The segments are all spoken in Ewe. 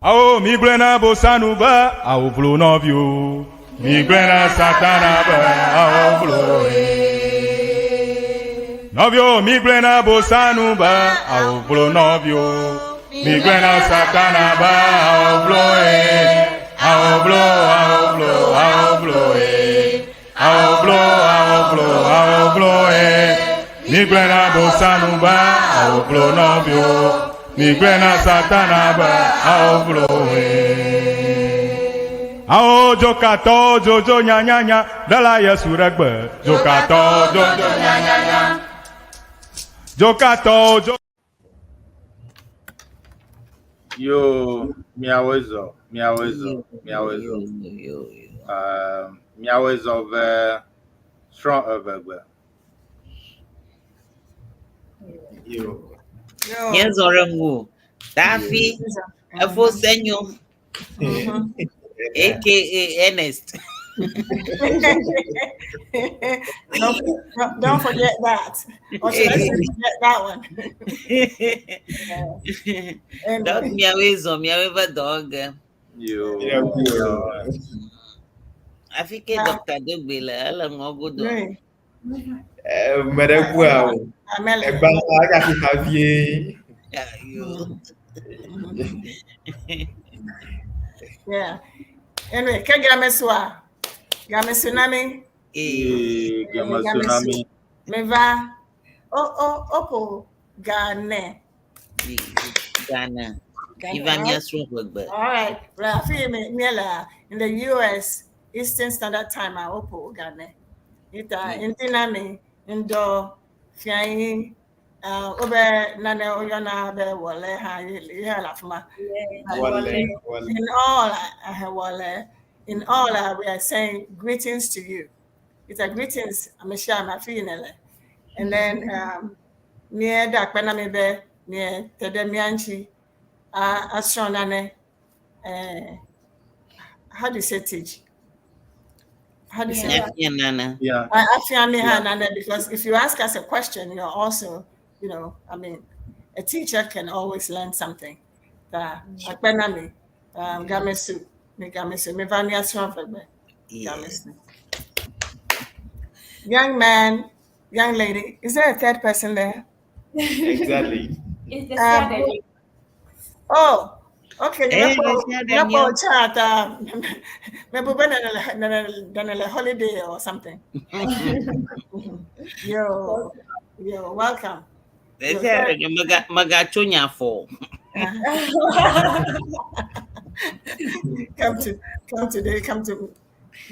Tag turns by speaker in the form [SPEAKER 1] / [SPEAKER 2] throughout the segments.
[SPEAKER 1] Awo migblɔe na Bosanu be awo vlo nɔviwo. Migblɔe na Satana be awo vlo nɔviwo. Migblɔe na Bosanu be awo vlo nɔviwo. Migblɔe na Satana be awo vlo awo vlo awo vlo awo vlo awo vlo awo vlo awo vlo Migblɔe na Bosanu be awo vlo nɔviwo. Migblɔe na Satana be awo vlo Awo dzokatɔwo dzodzo nyanyanya ɖela Yesu ɖe gbe. Dzokatɔwo dzodzo nyanyanya. Dzokatɔwo dzo.
[SPEAKER 2] Yo, miawoe zɔ, miawoe zɔ, miawoe zɔ. Miawoe zɔ ve srɔ̃ evegbe.
[SPEAKER 3] Yo.
[SPEAKER 4] Nye zɔ ɖe ŋu. Tafi, efo senyo. AKA Ernest.
[SPEAKER 5] Don't forget that. Or should I say forget that one? Yeah.
[SPEAKER 4] Dɔk miawoe zɔ miawoe va dɔ ge.
[SPEAKER 2] Yo.
[SPEAKER 4] Afi ke dɔkta Dogbe le ele ŋɔ godo.
[SPEAKER 3] Ame ɖe kua o. Egba agafi xa vie.
[SPEAKER 5] Yeah. Anyway, ke game sua. Game tsunami.
[SPEAKER 2] Ee, game tsunami.
[SPEAKER 5] Meva. O o opo Ghana.
[SPEAKER 4] Ghana. Iva míasrɔ̃ ʋegbe.
[SPEAKER 5] All right. Afi mi miele in the US Eastern Standard Time a opo Ghana. Ita ntina mi ndo fianyi obe nane oyɔna be wɔle ha ye ha la fuma.
[SPEAKER 3] Wɔle, wɔle.
[SPEAKER 5] In all, wɔle. In all, we are saying greetings to you. It's a greetings. I'm sure I'm feeling. And then mie da akpe na mi be mie te ɖe mía ŋuti asrɔ̃ nane. How do you say teach? How do you say that?
[SPEAKER 4] Afia nana.
[SPEAKER 2] Yeah.
[SPEAKER 5] Afia mi ha nane, because if you ask us a question, you're also, you know, I mean, a teacher can always learn something. Ta akpe na mi, gamesu, mi gamesu, mi va míasrɔ̃ ʋegbe. Gamesu. Young man, young lady, is there a third person there?
[SPEAKER 3] Exactly.
[SPEAKER 6] It's the Saturday.
[SPEAKER 5] Oh, okay.
[SPEAKER 4] Eh,
[SPEAKER 5] Mepo chat. Mepo ben holiday or something. Yo, yo, welcome.
[SPEAKER 4] Magatso nyafo.
[SPEAKER 5] Come today. Come to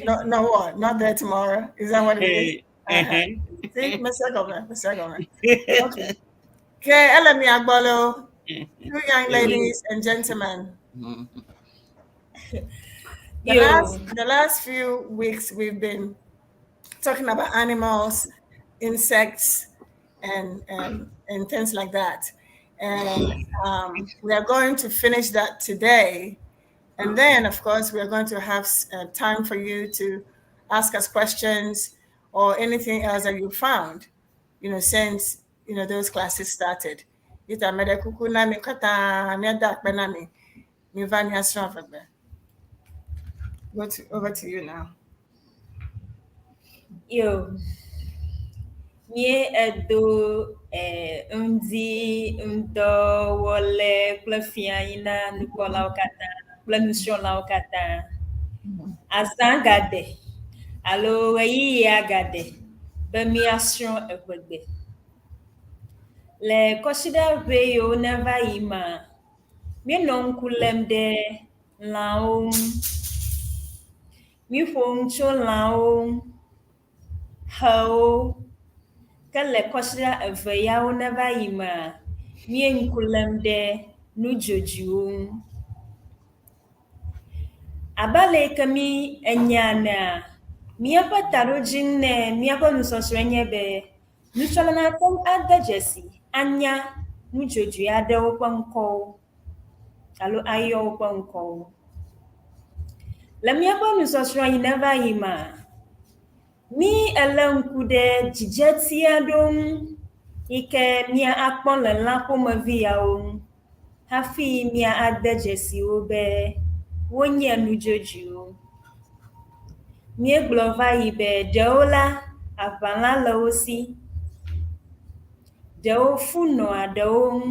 [SPEAKER 5] no, no what? Not there tomorrow. Is that what it is? See, Mr. Governor, Mr. Governor. Okay. Okay, Elemi Agbolo, two young ladies and gentlemen. The last few weeks we've been talking about animals, insects, and things like that. And we are going to finish that today. And then, of course, we are going to have time for you to ask us questions or anything else that you found, you know, since, you know, those classes started. Go to, over to you now.
[SPEAKER 6] Yo, mie edo ŋdi ŋdɔ wɔle kple fianyi na nukpɔlawo katã kple nusrɔ̃lawo katã. Azã gade alo ɣeyiɣia gade be míasrɔ̃ eʋegbe. Le kɔsiɖa ʋe yiwo neva yi ma, míenɔ ŋku lém ɖe lãwo ŋu. Míƒo nu tso lãwo ŋu, xewo, ke le kɔsiɖa eve yawo neva yi mea, mí ŋku lém ɖe nudzodzoewo ŋu. Abe ale yi ke mí enya enea, míaƒe taɖodzinu ne míaƒe nusɔsrɔ̃e nye be nusrɔ̃la nate ŋu ade dzesi anya nudzodzoe aɖewo ƒe ŋkɔwo alo ayɔ woƒe ŋkɔwo. Le míaƒe nusɔsrɔ̃ yi neva yi mea, mí elé ŋku ɖe dzidzeti aɖewo ŋu yi ke mía akpɔ le lã ƒomevi yawo ŋu. hafi mía ade dzesi wo be wonye nudzodzoewo. Míegblɔ va yi be ɖewo la, aʋalã le wo si, ɖewo fu nɔa ɖewo ŋu,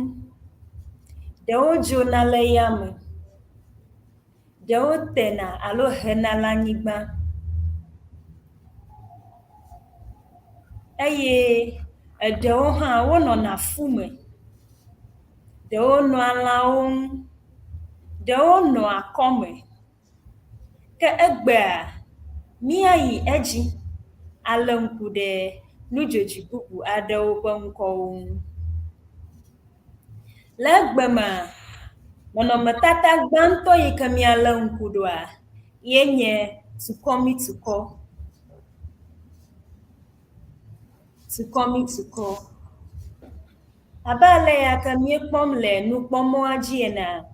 [SPEAKER 6] ɖewo dzona le yame, ɖewo tena alo hena le anyigba eye eɖewo hã wonɔna fu me. Ɖewo nɔa lãwo ŋu, ɖewo nɔa kɔme. Ke egbea, míayi edzi alé ŋku ɖe nudzodzoe bubu aɖewo ƒe ŋkɔwo ŋu. Le egbe mea, nɔnɔmetata gbãtɔ yi ke míalé ŋku ɖoa, ye nye tukɔmitukɔ. Tukɔmitukɔ. Abe ale ya ke míekpɔm le nukpɔmɔa dzi enea,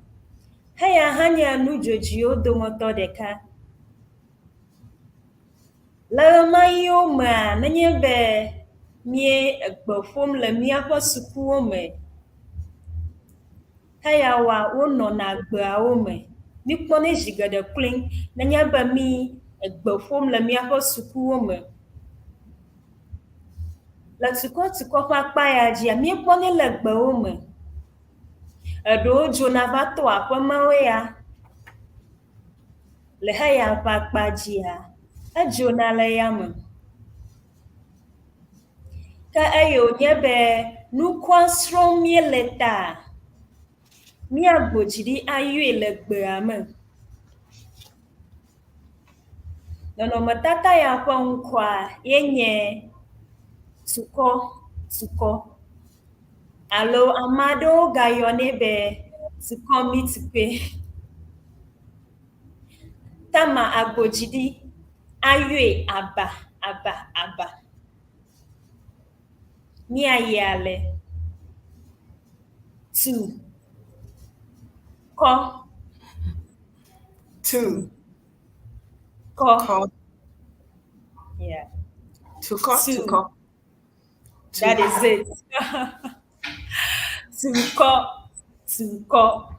[SPEAKER 6] heya hã nye nudzodzoewo dometɔ ɖeka. Le ɣemaɣiwo mea, nenye be mie egbe ƒom le míaƒe sukuwo me, heya woa, wonɔna gbeawo me. Míkpɔnɛ zi geɖe kloe nenye be mí egbe ƒom le míaƒe sukuwo me. Le tukɔtukɔ ƒe akpa ya dzia, míekpɔnɛ le gbewo me. Eɖewo dzona va to aƒemewo ya. Le xeya ƒe akpa dzia, edzona le yame. Ke eye wònye be nukua srɔ̃m míele ta, míagbɔ dzi ɖi ayɔe le gbea me. Nɔnɔmetata ya ƒe ŋkɔa ye nye tukɔtukɔ alo ame aɖewo gayɔnɛ be tukɔmitukpe. Tama agbodziɖi ayɔe aba aba aba. Míayi ale. Tu kɔ.
[SPEAKER 5] Tu.
[SPEAKER 6] Kɔ.
[SPEAKER 5] Kɔ.
[SPEAKER 6] Yeah.
[SPEAKER 5] Tukɔ.
[SPEAKER 6] Tu.
[SPEAKER 5] Tukɔ.
[SPEAKER 6] That is it. Tukɔ. Tukɔ.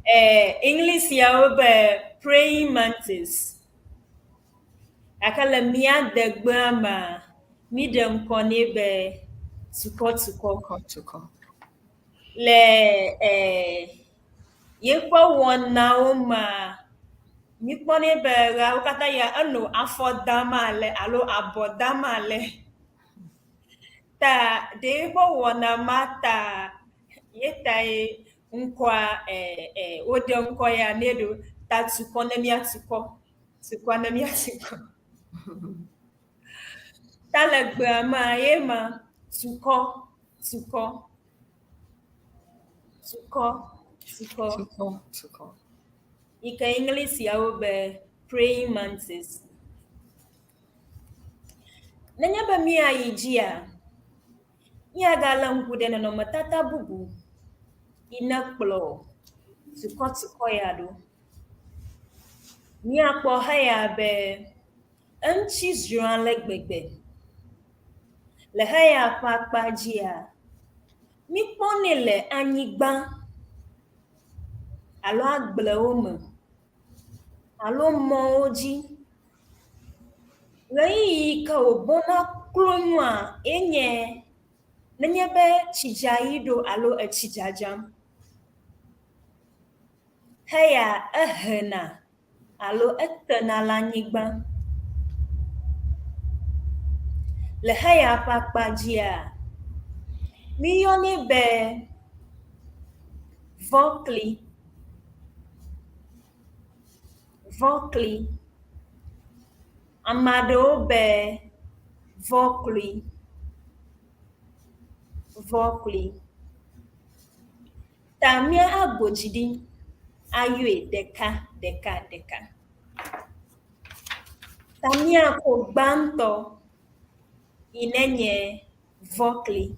[SPEAKER 6] Eh, English yawo be praying mantis. Gake le mía degbea mea, míɖe ŋkɔ nɛ be tukɔtukɔ.
[SPEAKER 5] Tukɔ. Tukɔ.
[SPEAKER 6] Le eh, yeƒe wɔnawo mea, míkpɔnɛ be ɣeawo katã ya enɔ afɔ dam ale alo abɔ dam ale. Ta ɖe eƒe wɔna ma ta ye tae ŋkɔa eh, eh, woɖe ŋkɔ ya nɛ ɖo. Ta tukɔ ne míatukɔ. Tukɔ ne míatukɔ. Ta le gbea mea ye ma tukɔ, tukɔ. Tukɔ, tukɔ.
[SPEAKER 5] Tukɔ. Tukɔ.
[SPEAKER 6] Yi ke English yawo be praying mantis. Nenye be míayi dzia, míagalé ŋku ɖe nɔnɔmetata bubu yi ne kplɔ tukɔtukɔ ya ɖo. Míakpɔ heya be eŋuti zrɔ̃ ale gbegbe. Le heya ƒe akpa dzia, míkpɔnɛ le anyigba alo agblewo me alo mɔwo dzi. Ɣeyiɣi yi ke wòbɔna klonua enye nenye be tsidzaɣi ɖo alo etsi dzadzam. Heya ehena alo etena le anyigba. Le xeya ƒe akpa dzia, míyɔnɛ be vɔkli. Vɔkli. Ame aɖewo be vɔklui. Vɔklui. Ta mía agbo dzi ɖi ayɔe ɖeka ɖeka ɖeka. Ta míako gbãtɔ yi ne nye vɔkli.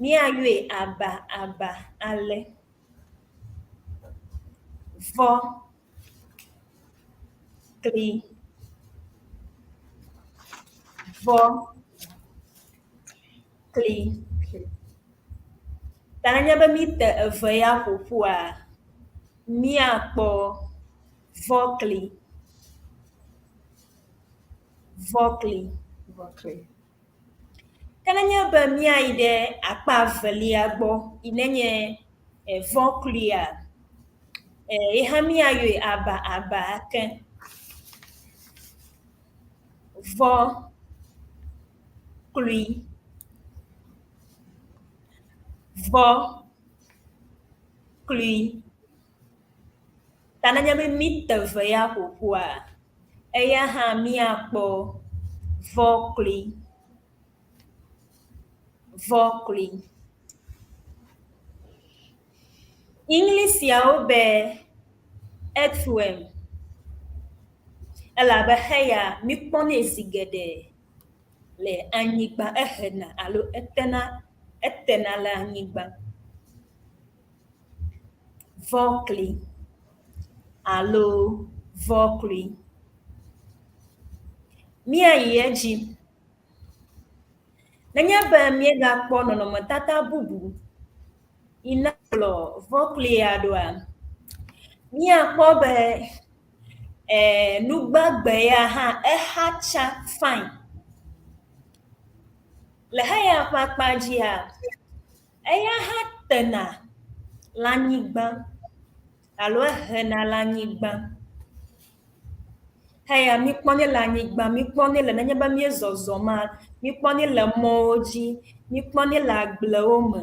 [SPEAKER 6] Míayɔe aba aba ale. Vɔ kli. Vɔ kli. Ta nenye be míte eve ya ƒo ƒua, míakpɔ vɔkli. Vɔkli.
[SPEAKER 5] Vɔkli.
[SPEAKER 6] Ke nenye be míayi ɖe akpa evelia gbɔ yi nenye vɔklia, ye hã míayɔe aba aba ke. Vɔ klui. Vɔ klui. Ta nenye be míte ve ya ƒoƒua, eya hã míakpɔ vɔ klui. Vɔ klui. Iŋlisiawo be earthworm elabe xeya míkpɔnɛ zi geɖe le anyigba ehena alo etena etena le anyigba. Vɔkli alo vɔklui. Míayi edzi. Nenye be míegakpɔ nɔnɔmetata bubu yi ne kplɔ vɔklia ɖoa, míakpɔ be e nugbagbe ya hã exatsa fain. Le xeya ƒe akpa dzia, eya hã tena le anyigba alo ehena le anyigba. Xeya míkpɔnɛ le anyigba, míkpɔnɛ le nenye be míezɔzɔma, míkpɔnɛ le mɔwo dzi, míkpɔnɛ le agblewo me.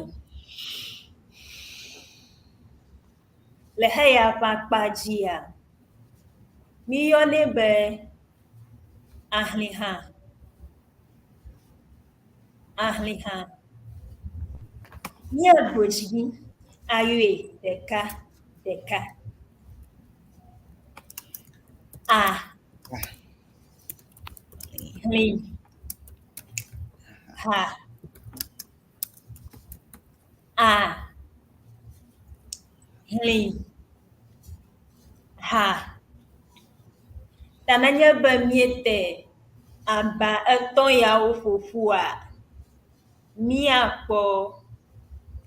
[SPEAKER 6] Le xeya ƒe akpa dzia, míyɔnɛ be ahliha. Ahliha. Míaɖo dzi ɖi ayɔe ɖeka ɖeka. A. Hli. Ha. A. Hli. Ha. Ta nenye be míete aba etɔ̃ yawo ƒo ƒua, míakpɔ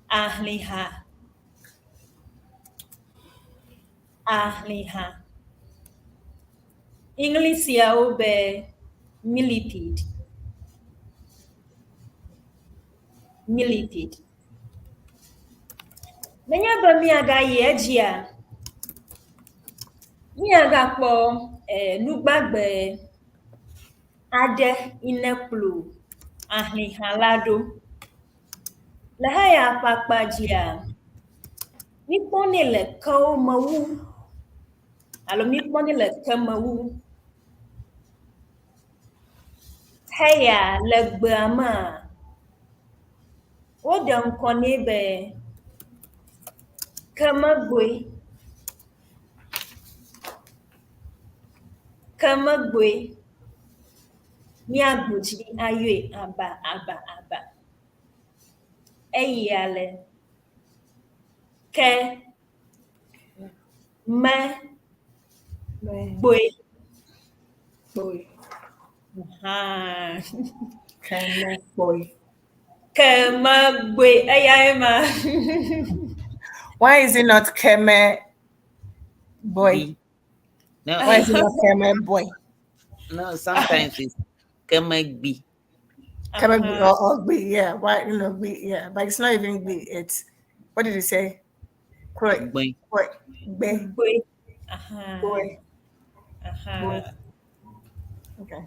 [SPEAKER 6] ahliha. Ahliha. Iŋlisiawo be millipede. Millipede. Nenye be míagayi edzia, míagakpɔ e nugbagbe aɖe yi ne kplo ahliha la ɖo. Le xeya ƒe akpa dzia, míkpɔnɛ le kewo me wu alo míkpɔnɛ le ke me wu. Xeya le gbea mea, woɖe ŋkɔ nɛ be kemegboe. Kemegboe. Míagbɔ dzi ɖi ayɔe aba aba aba. Eyi ale ke me gboe.
[SPEAKER 5] Gboe.
[SPEAKER 6] Hã.
[SPEAKER 5] Ke me gboe.
[SPEAKER 6] Ke me gboe eyae ma.
[SPEAKER 5] Why is it not Keme boy?
[SPEAKER 4] No,
[SPEAKER 5] Why is it not Keme boy?
[SPEAKER 4] no, sometimes it's Kemegbi.
[SPEAKER 5] Keme or B, yeah. Why you know B, yeah. But it's not even B. It's what did you say? Koi,
[SPEAKER 4] Gbe.
[SPEAKER 5] koi, be,
[SPEAKER 6] Gboe. Aha.
[SPEAKER 5] boy.
[SPEAKER 6] Aha.
[SPEAKER 5] Okay.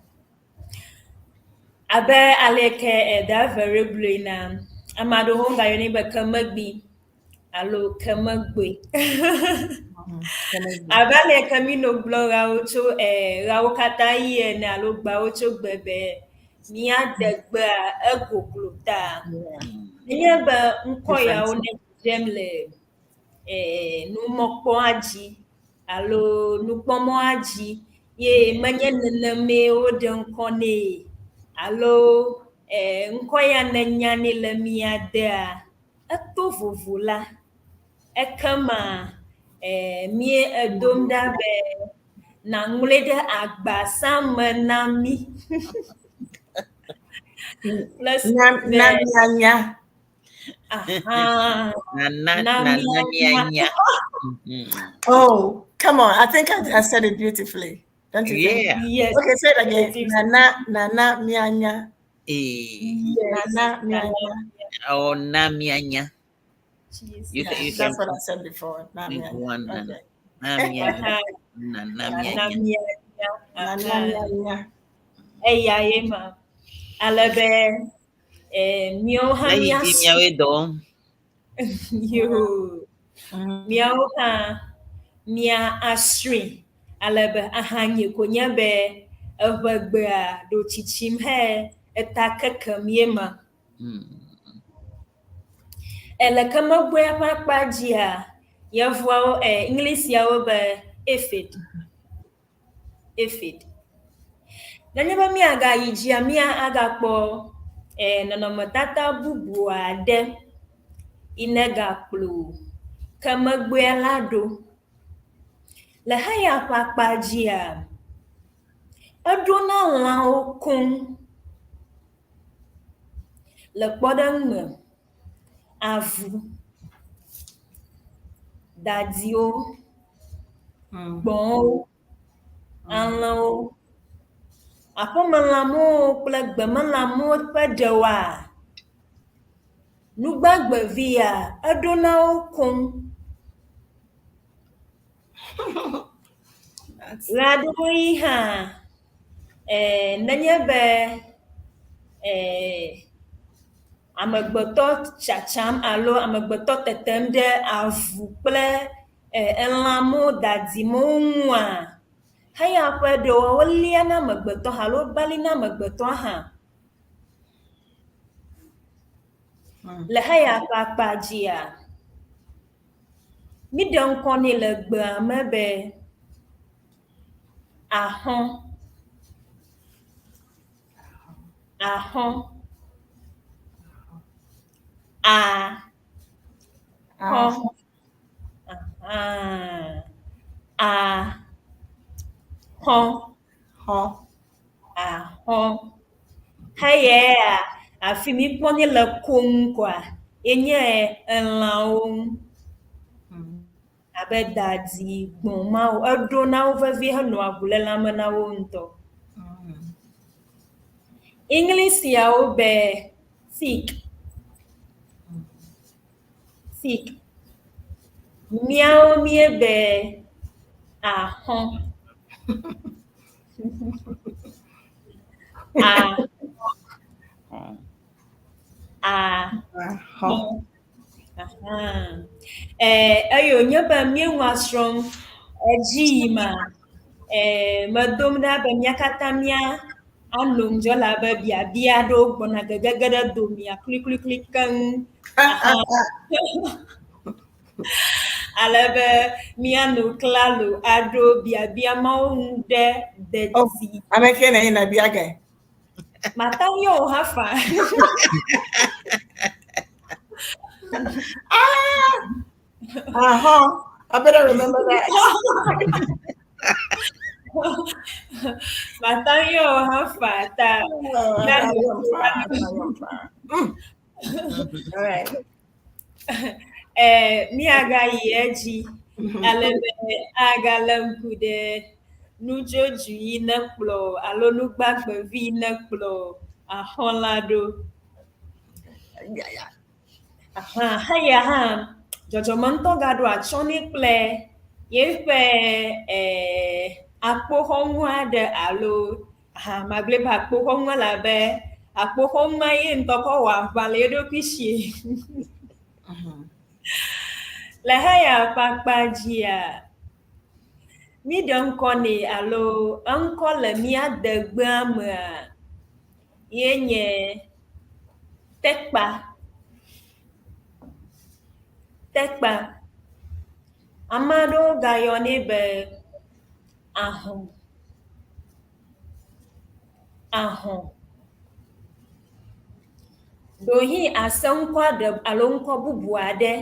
[SPEAKER 6] Abe aleke eda vere gblɔe na ame aɖewo gayɔnɛ be kemegbi alo kemegboe. Abe aleke míno gblɔ ɣeawo tso e ɣeawo katã ɣi ene alo gbeawo tso gbe be míade gbea egoglo ta.
[SPEAKER 5] Yeah.
[SPEAKER 6] Nenye be ŋkɔ yawo
[SPEAKER 5] Different.
[SPEAKER 6] ne dzem le e numɔkpɔa dzi alo nukpɔmɔa dzi ye menye nenemee woɖe ŋkɔ nɛ alo e ŋkɔ ya nenya nɛ le mía dea, eto vovo la, ekema e mí edom ɖa be nàŋlɔe ɖe agbasa me na mí. Kple
[SPEAKER 5] Na
[SPEAKER 6] be
[SPEAKER 5] na nya nya.
[SPEAKER 6] Aha.
[SPEAKER 4] Nana
[SPEAKER 6] Na
[SPEAKER 4] nana
[SPEAKER 6] mianya.
[SPEAKER 4] mianya.
[SPEAKER 5] Oh, come on. I think I said it beautifully. Don't you think?
[SPEAKER 4] Yeah.
[SPEAKER 6] Yes.
[SPEAKER 5] Okay, say it again.
[SPEAKER 6] Yes.
[SPEAKER 5] Nana, nana, mianya.
[SPEAKER 4] Eh.
[SPEAKER 6] Yes.
[SPEAKER 5] Nana, mianya.
[SPEAKER 4] Oh, na mianya.
[SPEAKER 6] Jesus.
[SPEAKER 4] You
[SPEAKER 5] Yeah,
[SPEAKER 4] can you can
[SPEAKER 5] that's what I said before. Na
[SPEAKER 4] pick
[SPEAKER 5] mianya.
[SPEAKER 4] one. Nana
[SPEAKER 5] Okay.
[SPEAKER 4] na mianya.
[SPEAKER 6] Aha.
[SPEAKER 4] Nana
[SPEAKER 6] Nana
[SPEAKER 4] mianya.
[SPEAKER 6] mianya.
[SPEAKER 5] Nana,
[SPEAKER 6] Aha.
[SPEAKER 5] mianya.
[SPEAKER 6] Eya ye ma. Ale be eh, míawo hã
[SPEAKER 4] Na yi di
[SPEAKER 6] míasrɔ̃
[SPEAKER 4] miawoe dɔ.
[SPEAKER 6] yo. Míawo hã mía asrɔ̃e ale be ahanye ko nye be eʋegbea ɖo tsitsim he eta kekem ye ma. Ele kemegbea ƒe akpa dzia, yevuawo eh, Englishsiawo be aphid. Aphid. Nenye be míagayi dzia, mía agakpɔ eh, nɔnɔmetata bubu aɖe yi ne gakplɔ kemegbea la ɖo. Le heya ƒe akpa dzia, eɖona lãwo koŋ. Le kpɔɖeŋu me, avu, dadiwo, gbɔ̃wo, alẽwo, aƒemelãmɔwo kple gbemelãmɔwo ƒe ɖewoa, nugbagbevi ya eɖona wo koŋ.
[SPEAKER 5] That's
[SPEAKER 6] Ɣeaɖewoɣi hã, eh, nenye be eh, amegbetɔ tsatsam alo amegbetɔ tetem ɖe avu kple eh, elãmɔwo dadimɔwo ŋua, heya ƒe ɖewo woliana amegbetɔ alo balina amegbetɔ hã. Le heya ƒe akpa dzia, míɖe ŋkɔ nɛ le gbea me be ahɔ̃. Ahɔ̃. A. Hɔ̃. Aha. A. Hɔ̃.
[SPEAKER 5] Hɔ̃.
[SPEAKER 6] Ahɔ̃. Heyea, afi mi kpɔnɛ le koŋ koa, enye elãwo ŋu. Abe dadi, gbɔ̃ mawo, eɖona wo vevie henɔa ʋu le lãme na wo ŋutɔ. Englishsiawo be tick. Tick. Míawo míebe ahɔ̃. A. A.
[SPEAKER 5] Ahɔ̃.
[SPEAKER 6] Aha. Eh, eye wònye be míenɔa srɔ̃m edzi yima, eh, medom ɖa be mía katã mía anɔ ŋudzɔ elabe biabia aɖewo gbɔna gegege ɖe domia klukluklui keŋ. Aha. Ale be míanɔ klalo aɖo biabia mawo ŋu ɖe
[SPEAKER 5] Oh,
[SPEAKER 6] dedie.
[SPEAKER 5] ame ke ne yina bia ge.
[SPEAKER 6] Mata yɔ wò hã faa.
[SPEAKER 5] Ah! Uh-huh. I better remember that.
[SPEAKER 6] Mata yɔ wò hã faa ta
[SPEAKER 5] Oh,
[SPEAKER 6] míanɔ
[SPEAKER 5] I am fine. All right.
[SPEAKER 6] Eh, míagayi edzi ale be agalé ŋku ɖe nudzodzoe yi ne kplɔ alo nugbagbevi yi ne kplɔ ahɔ̃ la ɖo.
[SPEAKER 5] Yeah, yeah.
[SPEAKER 6] Aha, heya hã dzɔdzɔme ŋutɔ gaɖo atsyɔ̃ nɛ kple yeƒe eh, akpoxɔnu aɖe alo aha magblɔe be akpoxɔnu elabe akpoxɔnua ye ŋutɔ kɔ wɔ aʋa le eɖokui sie. Le heya ƒe akpa dzia, míɖe ŋkɔ nɛ alo eŋkɔ le mía degbea mea ye nye tekpa. Tekpa. Ame aɖewo gayɔnɛ be ahɔ̃. Ahɔ̃. Ɖewohĩ ase ŋkɔ aɖe alo ŋkɔ bubu aɖe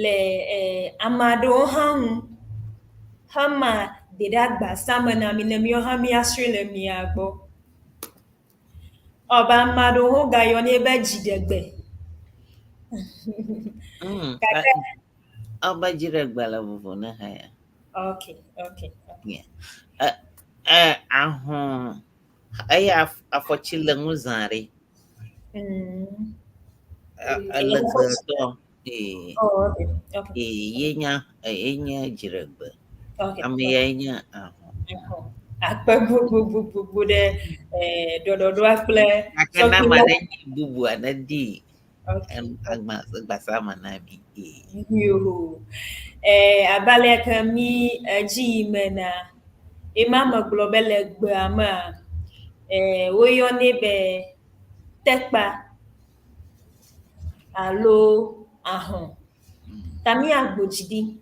[SPEAKER 6] le eh, ame aɖewo hã ŋu hema de ɖe agbasa me na mi ne míawo hã míasrɔ̃e le mia gbɔ. Ewɔ abe ame aɖewo hã gayɔnɛ be dziɖegbe. Gake
[SPEAKER 4] Ebe dziɖegbe le vovo ne hã ya.
[SPEAKER 6] Okay.
[SPEAKER 4] Yeah. E, ahɔ̃ eya afɔtsi le ŋu zã ɖe. Ele gbetɔ. Ee.
[SPEAKER 6] Oh, okay.
[SPEAKER 4] Ee, ye nya ye nye dziɖegbe.
[SPEAKER 6] Okay.
[SPEAKER 4] Ame yae nye ahɔ̃.
[SPEAKER 6] Ahɔ̃. Akpe gbogbogbogbo ɖe ɖɔɖɔɖoa kple
[SPEAKER 4] Gake ne ame aɖe nyi bubua ne di
[SPEAKER 6] Okay.
[SPEAKER 4] Gbasa me na mi. Ee.
[SPEAKER 6] Yoo. Abe ale ke mi edzi yim enea, ema megblɔ be le gbea mea, woyɔnɛ be tekpa alo ahɔ̃. Ta míagbo dzi ɖi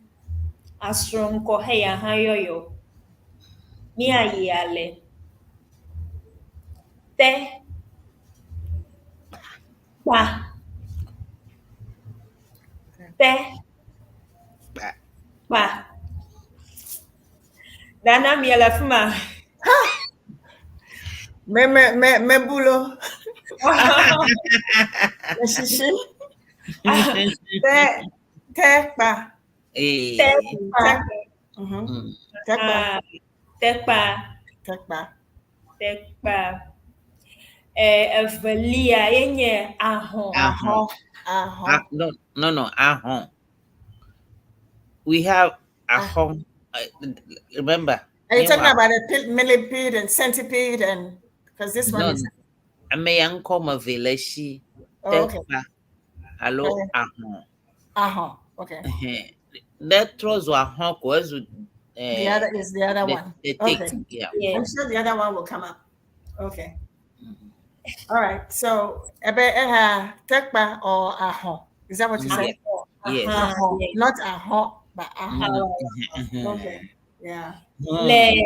[SPEAKER 6] asrɔ̃ ŋkɔ heya hã yɔyɔ. Míayi ale. Te kpa te
[SPEAKER 4] Kpa.
[SPEAKER 6] kpa. Nana miele afi ma.
[SPEAKER 5] Me me me me bulo. Me shishi. Te te kpa.
[SPEAKER 4] Ee.
[SPEAKER 6] Te kpa.
[SPEAKER 5] Te kpa.
[SPEAKER 6] Ah, te kpa.
[SPEAKER 5] Te kpa.
[SPEAKER 6] Te kpa. Evelia ye nye ahɔ̃.
[SPEAKER 4] Ahɔ̃.
[SPEAKER 5] Ahɔ̃.
[SPEAKER 4] Ah, no, ahɔ̃. We have ahɔ̃. Remember.
[SPEAKER 5] Are you talking
[SPEAKER 4] Meanwhile-
[SPEAKER 5] about the millipede and centipede and because this one
[SPEAKER 4] No,
[SPEAKER 5] is
[SPEAKER 4] ame ya ŋkɔ me ve le si.
[SPEAKER 5] Oh,
[SPEAKER 4] Te
[SPEAKER 5] okay.
[SPEAKER 4] kpa alo
[SPEAKER 5] Okay.
[SPEAKER 4] ahɔ̃.
[SPEAKER 5] Ahɔ̃. Okay.
[SPEAKER 4] Ɛhɛn. Ne trɔ zu ahɔ̃ ko ezu.
[SPEAKER 5] The other is the other one.
[SPEAKER 4] The tick.
[SPEAKER 5] Okay.
[SPEAKER 4] Yeah.
[SPEAKER 6] Yeah.
[SPEAKER 5] I'm sure the other one will come up. Okay. All right. So ebe eha tekpa or ahɔ̃. Is that what you said?
[SPEAKER 4] Yes.
[SPEAKER 6] Aha,
[SPEAKER 5] Ahɔ̃.
[SPEAKER 6] yeah.
[SPEAKER 5] Not ahɔ̃, but ahɔ̃. Okay. Yeah.
[SPEAKER 6] Le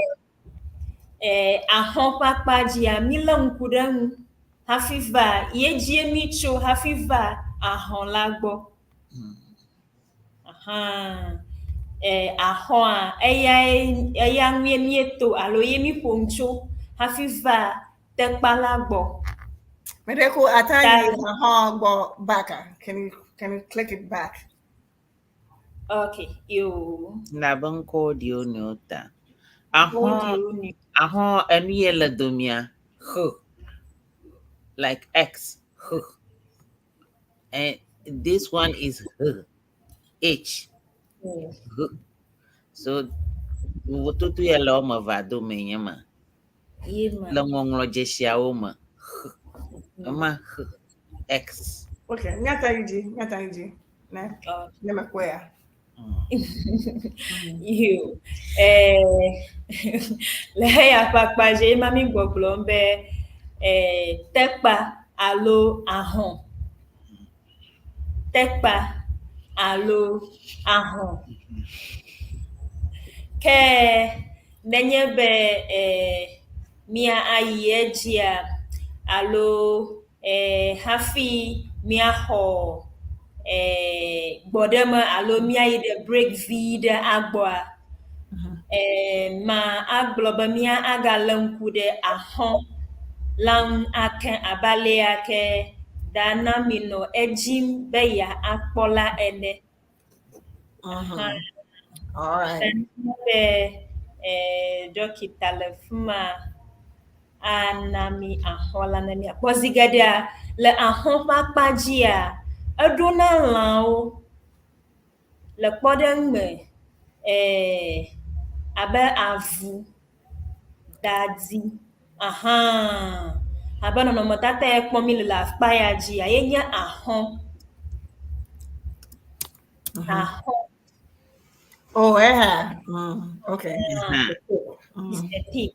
[SPEAKER 6] ahɔ̃ ƒe akpa dzia, mílé ŋku ɖe ŋu hafi va ye dzie mi tso hafi va ahɔ̃ la gbɔ. Aha. Ahɔ̃a eyae eya ŋue míeto alo ye mi ƒo nu tso hafi va tekpa la gbɔ.
[SPEAKER 5] Medeko atani ahɔ̃ gbɔ back. Can you click it back?
[SPEAKER 6] Okay. Yo.
[SPEAKER 4] Labe ŋkɔwo ɖi wo nɔewo ta. Ahɔ̃
[SPEAKER 6] Wo
[SPEAKER 4] ahɔ̃ enu ye le domia h like X h. And this one is h H h. So vovototo ya le woame evea dome nye ma.
[SPEAKER 6] Ye ma.
[SPEAKER 4] Le ŋɔŋlɔdzesiawo me h ema h X.
[SPEAKER 5] Okay. Nyata iji. Nyata iji. Ne.
[SPEAKER 6] Oh.
[SPEAKER 5] Ne me kwea.
[SPEAKER 6] Yo. Le heya ƒe akpa dzi ema mi gbɔgblɔm be tekpa alo ahɔ̃. Tekpa alo ahɔ̃. Ke nenye be mía ayi edzia alo hafi míaxɔ gbɔɖeme alo míayi ɖe break vi ɖe agbɔa, ma agblɔ be mía agalé ŋku ɖe ahɔ̃ la ŋu ake abe alea ke Dana mi nɔ edzim be yeakpɔ la ene.
[SPEAKER 5] All right.
[SPEAKER 6] Be dɔkita le fi ma ana mi ahɔ̃ la ne míakpɔ. Zi geɖea le ahɔ̃ ƒe akpa dzia, eɖona lãwo le kpɔɖeŋu me abe avu, dadi, ahã abe nɔnɔmetata ya kpɔm mi le le akpa ya dzia ye nye ahɔ̃. Ahɔ̃.
[SPEAKER 5] Oh, yeah. Okay.
[SPEAKER 6] Is a pig.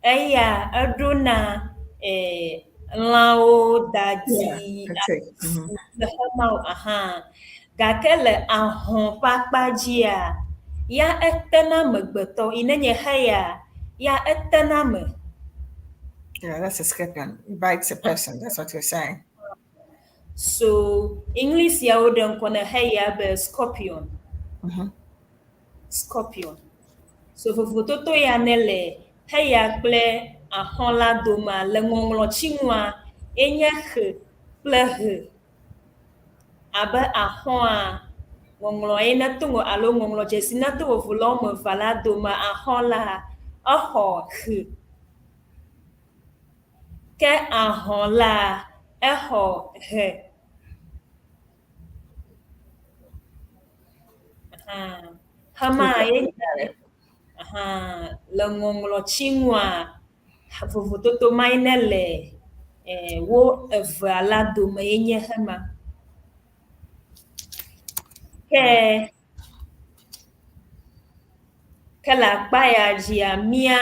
[SPEAKER 6] Eya eɖona lãwo, dadi,
[SPEAKER 5] Yeah, that's it.
[SPEAKER 6] Xexemawo aha. Gake le ahɔ̃ ƒe akpa dzia, ya etena amegbetɔ yi ne nye xeya, ya etena ame.
[SPEAKER 5] Yeah, that's a scorpion. It bites a person. That's what you're saying.
[SPEAKER 6] So English yawo ɖe ŋkɔ ne xeya be scorpion. Scorpion. So vovototo ya ne le xeya kple ahɔ̃ la domea le ŋɔŋlɔtsinua enye x kple h. Abe axɔ̃a, ŋɔŋlɔ ye ne to alo ŋɔŋlɔdzesi ne to vovo le woame evea la dome, axɔ̃ la, exɔ ʋ. Ke ahɔ̃ la, exɔ ʋe. Aha. Xema ye nye aha le ŋɔŋlɔtsi nua, vovototo ma ye ne le wo evea la dome ye nye xema. Ke ke le akpa ya dzia, mía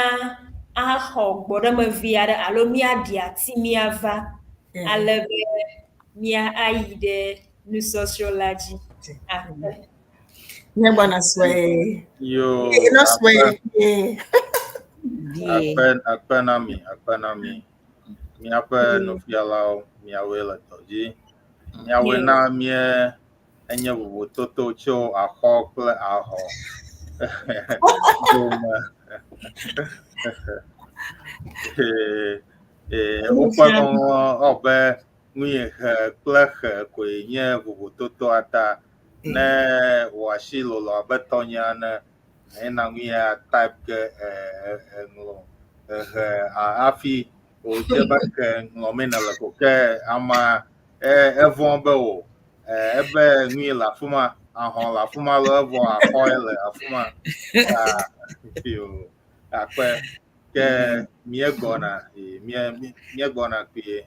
[SPEAKER 6] axɔ gbɔɖeme vi aɖe alo míaɖi ati míava ale be mía ayi ɖe nusɔsrɔ̃ la dzi. Akpe.
[SPEAKER 5] Míegbɔna sue.
[SPEAKER 2] Yo,
[SPEAKER 5] No sue.
[SPEAKER 2] Akpe, akpe na mi, akpe na mi. Míaƒe nufialawo, miawoe le dɔ dzi. Miawoe na mía enye vovototo tso axɔ kple ahɔ dome. Woƒe ŋɔŋlɔ ewɔ be nu yi he kple xe koe nye vovototoa ta. Ne wò asi lolo abe tɔnye ene, ena nu ya type ke eŋlɔ ehe hafi wòdze be ke ŋlɔmee nèle ko ke amea evɔ̃ be o ebe nu yi le afi ma, ahɔ̃ le afi ma alo evɔ axɔe le afi ma. Yo, akpe ke míegbɔna, míegbɔna kpuie.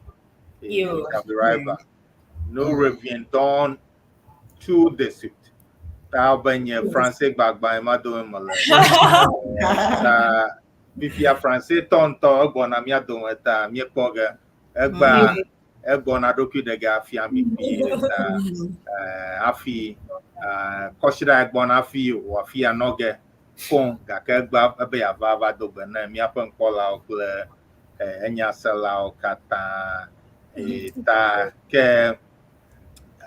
[SPEAKER 2] We shall be right back. Nous reviendrons tout de suite. Ta be nye français gbagba ma dome mele. Ta fifia français tɔ ŋutɔ egbɔna mía dome ta míekpɔ ge. Egbea egbɔna ɖokui ɖe ge afia mi kpuie ta hafi kɔsiɖa egbɔna hafi wòafia nɔ ge koŋ gake egbea ebe yeava va do gbe ne míaƒe ŋkpɔlawo kple enyaselawo katã. Ta ke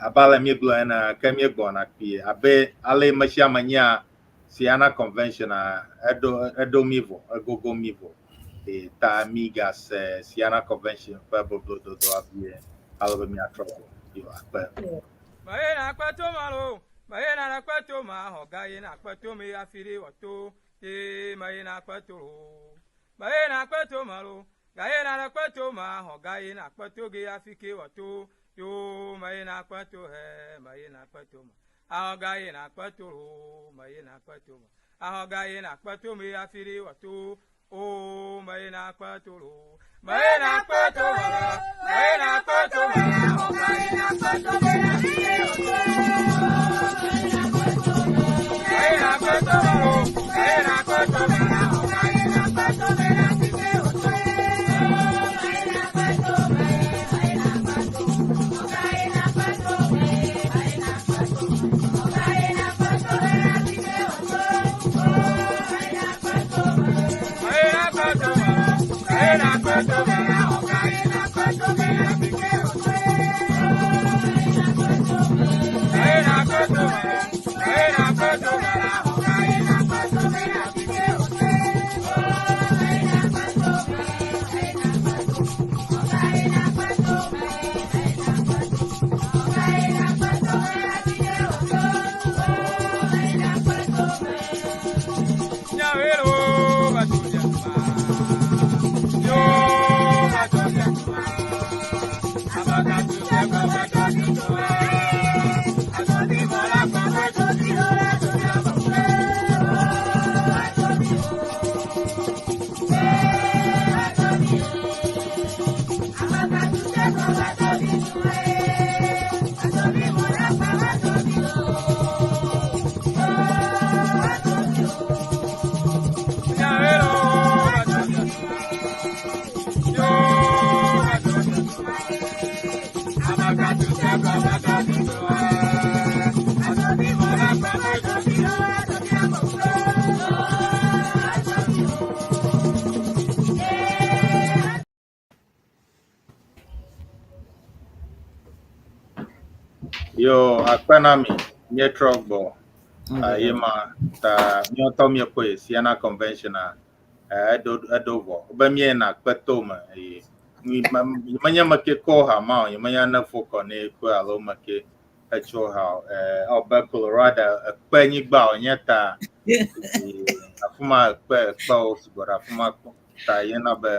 [SPEAKER 2] abe ale míegblɔ ene ke míegbɔna kpuie abe ale me sia ame nyea Siana Convention a eɖo eɖo mí vɔ egogo mí vɔ. Ta mígase Siana Convention ƒe boblododoa vie ale be míatrɔ gbɔ. Yo akpe.
[SPEAKER 7] Maye na kpe to ma lo, maye na kpe to ma xɔ ga ye na kpe to mi afi ɖe wɔ to, ye maye na kpe to lo. Maye na kpe to ma lo, ga ye na kpe to ma xɔ ga ye na kpe to ge afi ke wɔ to, yo maye na kpe to he, maye na kpe to ma. Axɔ ga ye na kpe to lo, maye na kpe to ma. Axɔ ga ye na kpe to mi afi ɖe wɔ to, o maye na kpe to lo. Maye na kpe to ma la, maye na kpe to ma, xɔ ga ye na kpe to mi afi ɖe wɔ to. Maye na kpe to ma lo, maye na kpe to ma, xɔ ga ye na kpe to mi afi ɖe wɔ to. Maye na kpe to ma, maye na kpe to ma, xɔ ga ye na kpe to mi afi ɖe wɔ to. Maye na kpe to ma, maye na kpe to ma, xɔ ga ye na kpe to mi afi ɖe wɔ to. Nyawelo batonya ma, yo batonya ma, abaka tu se ko batonya ma, atobi mola ko batobi lola tonya ma, Nyawelo batonya ma, yo batonya ma, abaka tu se ko batonya ma, atobi mola ko batobi lola tonya ma.
[SPEAKER 2] Yo, akpe na mi, míetrɔ gbɔ. Ye ma ta míatɔ míekpɔe Siena Convention a eɖo eɖo vɔ. Be míeyina kpe to me eye menye me ke kɔ hama o, nye menya ne fo kɔ ne kɔe alo me ke. hetso ha o. Ewɔ abe Colorado ekpe nyigba wònye ta afi ma ekpe ekpewo sugbɔ ɖe afi ma ta yena be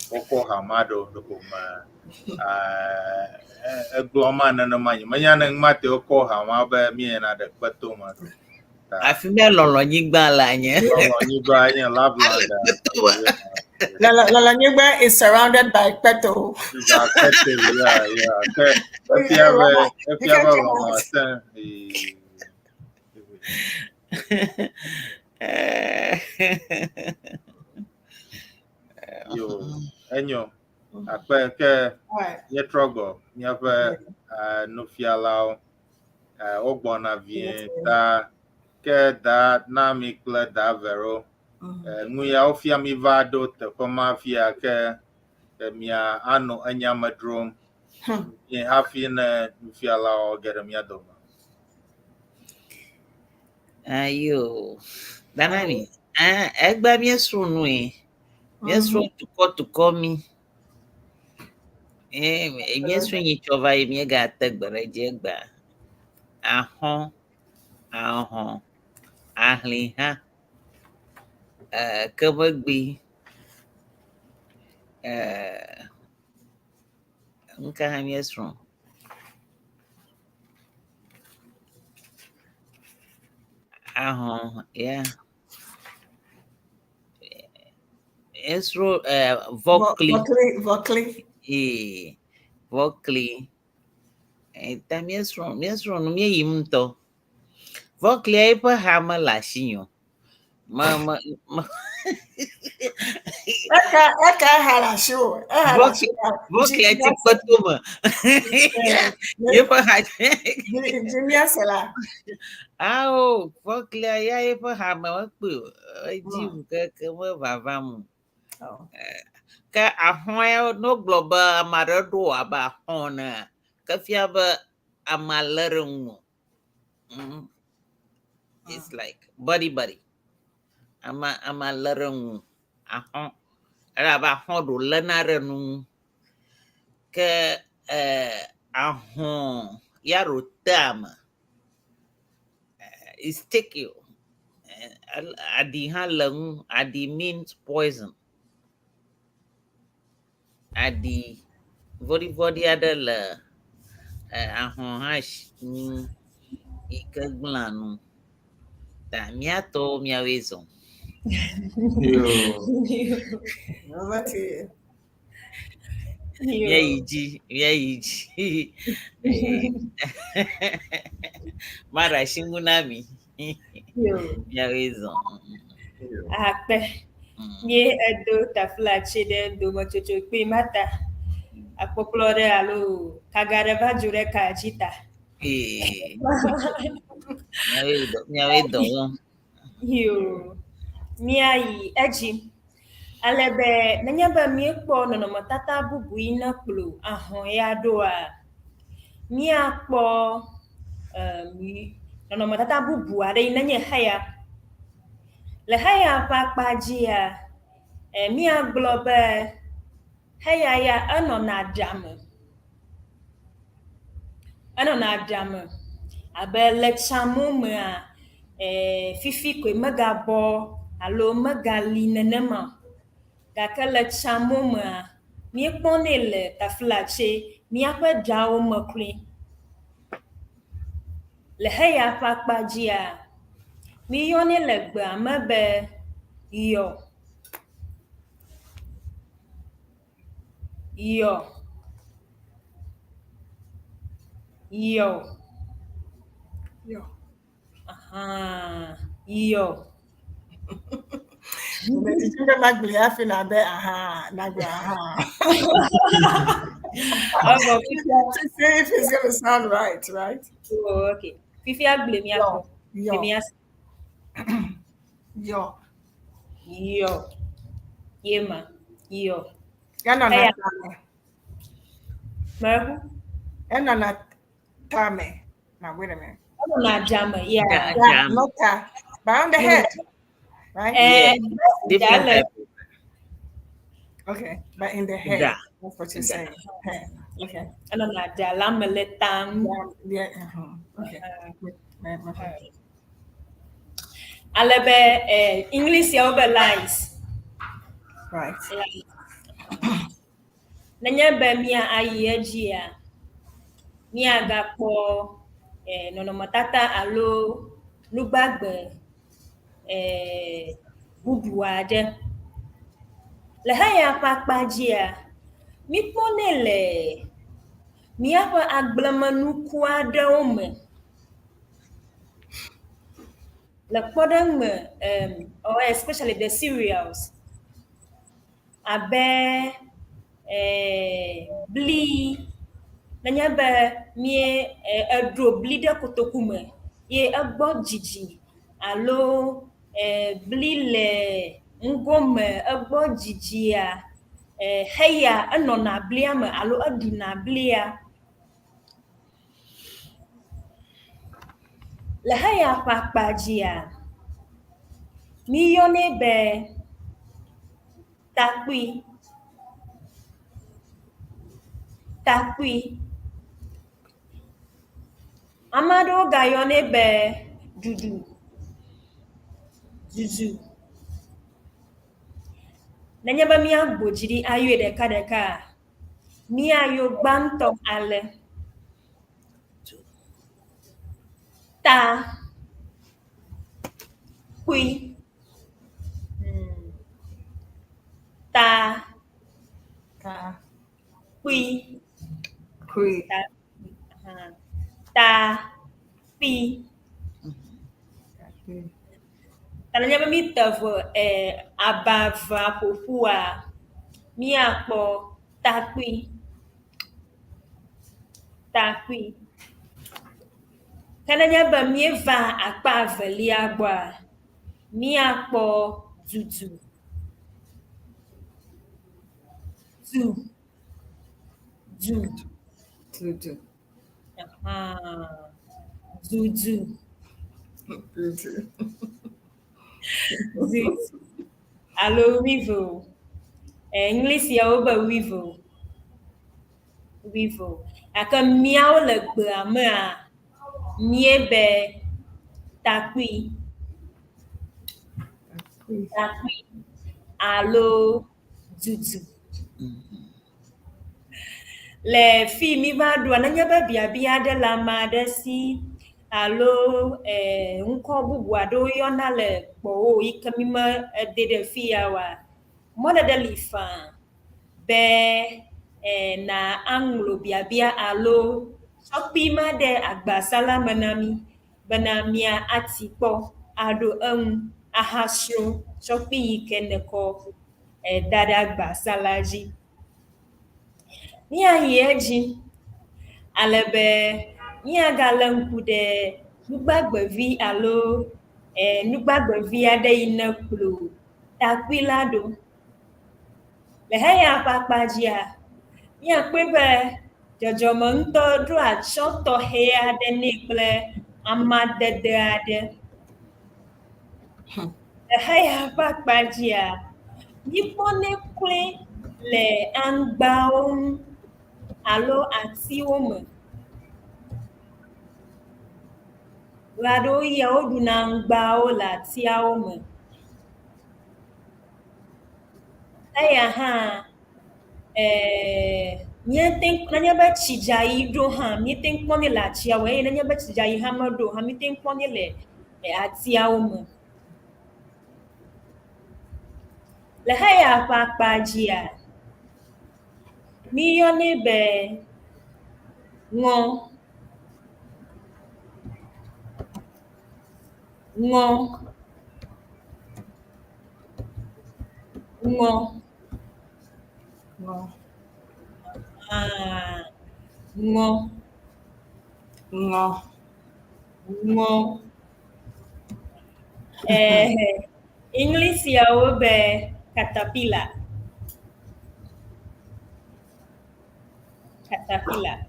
[SPEAKER 2] wokɔ ha ma ɖo ɖeko me egblɔ ma nenema nye menya ne ŋma te wokɔ ha ma be míeyina ɖe kpe to me ɖo.
[SPEAKER 4] Afi ma lɔlɔ̃nyigba la nye.
[SPEAKER 2] Lɔlɔ̃nyigba nye Loveland.
[SPEAKER 5] Lɔlɔ̃nyigba is surrounded by kpeto.
[SPEAKER 2] Kpeto, yeah. Ke efia be efia be lɔlɔ̃ sẽ. Yo, enyo. Akpe ke míetrɔ gbɔ míaƒe nufialawo wogbɔna vie ta ke da na mi kple da Vero. Nu ya wofia mi va ɖo teƒe ma fia ke mia anɔ enya me dzrom ye hafi ne nufialawo ge ɖe mía dome.
[SPEAKER 4] Ayo, Danami, egbea míesrɔ̃ nue. Míesrɔ̃ tukɔtukɔ mi. Míesrɔ̃ nyitsɔ va yi míegate gbe ɖe edzi egbea. Ahɔ̃, ahɔ̃, ahlihã, kemegbui, nu ka hã míesrɔ̃? Ahɔ̃, ya. Míesrɔ̃ vɔkli.
[SPEAKER 5] Vɔkli.
[SPEAKER 4] Ee, vɔkli. Ta míesrɔ̃ míesrɔ̃ nu míeyi ŋutɔ. Vɔklia eƒe ha mele asinye o. Me me me.
[SPEAKER 5] Eka eka ha le asiwò. Eha le asiwò.
[SPEAKER 4] Vɔklia tsi kpeto me. Yeƒe ha.
[SPEAKER 5] Dzi míase la.
[SPEAKER 4] Ao vɔklia ya eƒe ha me mekpɔe o. Edzi ŋu keke mevavam o. Ke ahɔ̃ ya ne wogblɔ be ame aɖe ɖo abe ahɔ̃ enea, ke fia be amea lé ɖe ŋuwò. It's like buddy buddy. Ame amea lé ɖe ŋuwò. Ahɔ̃. Ele abe ahɔ̃ ɖe wòléna ɖe nu ŋu. Ke ahɔ̃ ya ɖe wòtea ame. It stick you. Aɖi hã le ŋu. Aɖi means poison. Aɖi vɔɖivɔ̃ɖi aɖe le ahɔ̃ hã ŋu yi ke gblẽa nu. Ta mía tɔwo míawoe zɔ.
[SPEAKER 5] Over to you.
[SPEAKER 4] Míayi dzi, míayi dzi. Maɖe asi ŋu na mi. Míawoe zɔ.
[SPEAKER 6] Akpe. Mie edo taflatse ɖe dometsotso kpui ma ta. Akpɔkplɔ ɖe alo kaga ɖe va dzo ɖe ka dzi ta.
[SPEAKER 4] Ee. Míawoe dɔ wɔm.
[SPEAKER 6] Yo. Míayi edzi. Ale be nenye be míekpɔ nɔnɔmetata bubu yi ne kplɔ ahɔ̃ ya ɖoa, míakpɔ nɔnɔmetata bubu aɖe yi nenye xeya. Le xeya ƒe akpa dzia, míagblɔ be xeya ya enɔna ɖame. Enɔna ɖame abe le tsãmo mea, fifi koe megabɔ alo megali nenema o. Gake le tsãmo mea, míekpɔnɛ le taflatse míaƒe ɖawo me kloe. Le xeya ƒe akpa dzia, míeyɔnɛ le gbea me be yɔ. Yɔ. Yɔ.
[SPEAKER 5] Yɔ.
[SPEAKER 6] Aha. Yɔ.
[SPEAKER 5] Didi be magblɔe hafi nabe aha, nagblɔ aha.
[SPEAKER 6] Evɔ fifia.
[SPEAKER 5] To see if it's gonna sound right, right?
[SPEAKER 6] Oh, okay. Fifia gblɔe míakpɔ.
[SPEAKER 5] Yɔ.
[SPEAKER 6] Gblɔe míase.
[SPEAKER 5] Yɔ.
[SPEAKER 6] Yɔ. Ye ma. Yɔ.
[SPEAKER 5] Enɔna
[SPEAKER 6] Eya.
[SPEAKER 5] tame.
[SPEAKER 6] Meku.
[SPEAKER 5] Enɔna tame. Now wait a minute.
[SPEAKER 6] Enɔna dzame. Yeah.
[SPEAKER 4] Ja-
[SPEAKER 5] Yeah,
[SPEAKER 4] Jam.
[SPEAKER 5] not ta, but on the head, right?
[SPEAKER 6] Eh,
[SPEAKER 4] Different
[SPEAKER 6] dza le
[SPEAKER 4] type.
[SPEAKER 5] Okay, but in the head.
[SPEAKER 4] Da.
[SPEAKER 5] That's what you're
[SPEAKER 4] Da.
[SPEAKER 5] saying. Head. Okay.
[SPEAKER 6] Enɔna ɖa le ame le ta ŋu.
[SPEAKER 5] Yeah. Yeah. Okay.
[SPEAKER 6] Ale be eh, English yawo be lies.
[SPEAKER 5] Right.
[SPEAKER 6] Lies. Nenye be mía ayi edzia, míagakpɔ eh, nɔnɔmetata alo nugbagbe eh, bubu aɖe. Le heya ƒe akpa dzia, míkpɔnɛ le míaƒe agblemenuku aɖewo me. Le kpɔɖeŋu me, or especially the cereals, abe eh, bli, nenye be mie eɖo bli ɖe kotoku me ye egbɔ dzidzi alo eh, bli le ŋgo me egbɔ dzidzia, eh, heya enɔna blia me alo eɖuna blia. Le heya ƒe akpa dzia, míyɔnɛ be takpui. Takpui. Ame aɖewo gayɔnɛ be ɖuɖu, dudu. Nenye be míagbɔ dzi ɖi ayɔe ɖekaɖekaa, míayɔ gbãtɔ ale. Ta. Kpui. Ta.
[SPEAKER 5] Ta.
[SPEAKER 6] Kpui.
[SPEAKER 5] Kpui.
[SPEAKER 6] Ta. Ta. Kpui. Ta nenye be míte ŋu eh, aba evea ƒo ƒua, míakpɔ takpui. Takpui. Ke nenye be míeva akpa evelia gbɔa, míakpɔ dudu. Du. Du.
[SPEAKER 5] Dudu.
[SPEAKER 6] Aha. Dudu.
[SPEAKER 5] Dudu.
[SPEAKER 6] Dudu. Alo weevil. English yawo be weevil. Weevil. Gake míawo le gbea mea, míebe takpui. Takpui alo dudu. Le fi míva ɖoa, nenye be biabia aɖe le ame aɖe si alo eh, ŋkɔ bubu aɖewo yɔna le gbɔwò yi ke míme ede ɖe fi ya oa, mɔɖeɖe li faa be eh, na aŋlɔ biabia alo tsɔkpui ma ɖe agbasala me na mí bena mía ati kpɔ aɖo eŋu ahasrɔ̃ tsɔkpui yi ke nèkɔ eh, da ɖe agbasala dzi. Míayi edzi ale be míagalé ŋku ɖe nugbagbevi alo eh, nugbagbevi aɖe yi ne kplo takpui la ɖo. Le heya ƒe akpa dzia, míakpɔe be dzɔdzɔme ŋutɔ ɖo atsyɔ̃ tɔxɛ aɖe nɛ kple amadede aɖe. Le xeya ƒe akpa dzia, míkpɔnɛ kloe le aŋgbawo ŋu alo atiwo me. Ɣeaɖewoɣia, woɖuna aŋgbawo le atiawo me. Eya hã, eh, míete ŋu, nenye be tsidzaɣi ɖo hã, míete ŋu kpɔnɛ le atiawo eye nenye be tsidzaɣi hã meɖo o hã, míete ŋu kpɔnɛ le atiawo me. Le xeya ƒe akpa dzia, míyɔnɛ be ŋɔ. Ŋɔ. Ŋɔ.
[SPEAKER 5] Ŋɔ.
[SPEAKER 6] Ah, ŋɔ.
[SPEAKER 5] Ŋɔ.
[SPEAKER 6] Ŋɔ. Eh, English yawo be caterpillar. Caterpillar.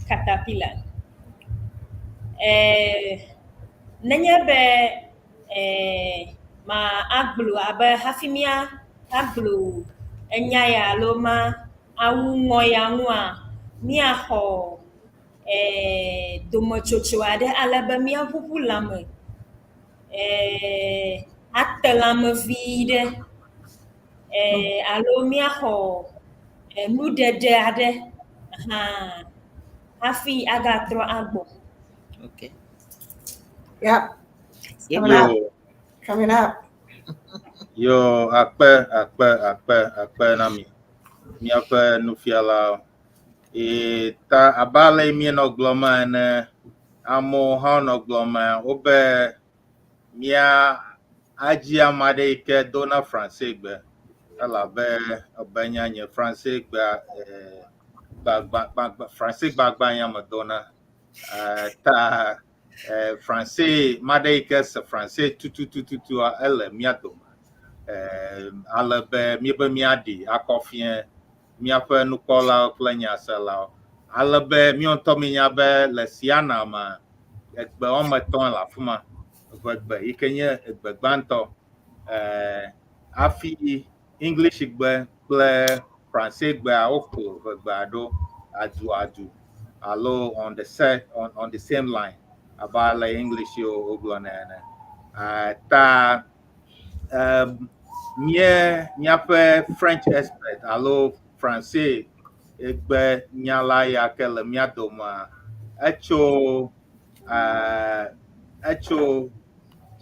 [SPEAKER 6] Caterpillar. Eh, nenye be eh, ma agblɔ abe hafi mía agblɔ enya ya alo ma awu ŋɔ ya ŋua, míaxɔ eh, dometsotso aɖe ale be míaʋuʋu lãme eh, ate lãme vi ɖe eh, alo míaxɔ eh, nuɖeɖe aɖe hã hafi agatrɔ agbɔ.
[SPEAKER 4] Okay.
[SPEAKER 5] Yep.
[SPEAKER 4] Yep.
[SPEAKER 5] Coming up.
[SPEAKER 2] Yo,
[SPEAKER 5] Coming up.
[SPEAKER 2] yo, akpe, akpe, akpe, akpe na mi. Míaƒe nufialawo. E, ta abe ale míenɔ gblɔm ene, amewo hã nɔ gblɔm wobe mía adzi ame aɖe yi ke dona Fransegbe elabe ebe nya nye Fransegbea eh, gbagba gbagba Franse gbagba nya me dona. Eh, ta eh, Franse ma ɖe yi ke se Franse tututututua ele mía dome. Eh, ale be míebe míaɖi akɔ fie míaƒe nukpɔlawo kple nyaselawo. Ale be míawo ŋutɔ míenya be le Siana me egbe woame etɔ̃ le afi ma. Ʋegbe yi ke nye egbe gbãtɔ. Eh, hafi English gbe kple Franse gbea woklo ʋegbea ɖo aduadu alo on the set on the same line abe ale English wo wogblɔnɛ ene. Eh, ta mía míaƒe French expert alo Franse egbe nyala ya ke le mía domea, etso etso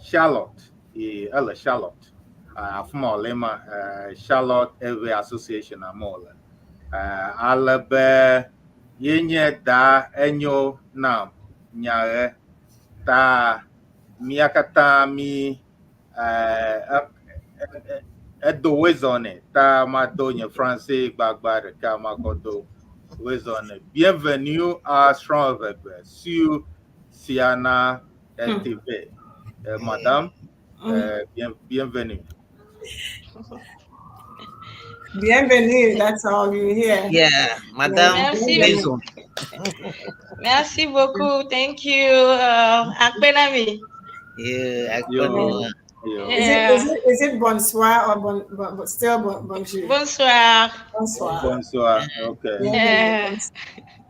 [SPEAKER 2] Charlotte, ye ele Charlotte. Afi ma wòle ma, Charlotte Ewe Association ame wòle. Ale be ye nye da enyo nam nyaɣe ta mía katã mí edo wezɔ nɛ ta mado nye Franse gbagba ɖeka makɔ do wezɔ nɛ. Bienvenue à Srɔ̃ Eʋegbe sur Siana TV. Madame, bienvenue.
[SPEAKER 5] Bienvenue. That's all you hear.
[SPEAKER 4] Yeah, Madame
[SPEAKER 8] Merci.
[SPEAKER 4] Maison.
[SPEAKER 8] Merci beaucoup. Thank you. Akpe na mi.
[SPEAKER 4] Yeah,
[SPEAKER 2] Yo,
[SPEAKER 4] Akpeno.
[SPEAKER 2] yo.
[SPEAKER 5] Is it is it is it bonsoir or bon, bon, bon still bon, bonjour?
[SPEAKER 8] Bonsoir.
[SPEAKER 5] Bonsoir.
[SPEAKER 2] Bonsoir. Okay.
[SPEAKER 5] Bienvenue.
[SPEAKER 8] Yeah.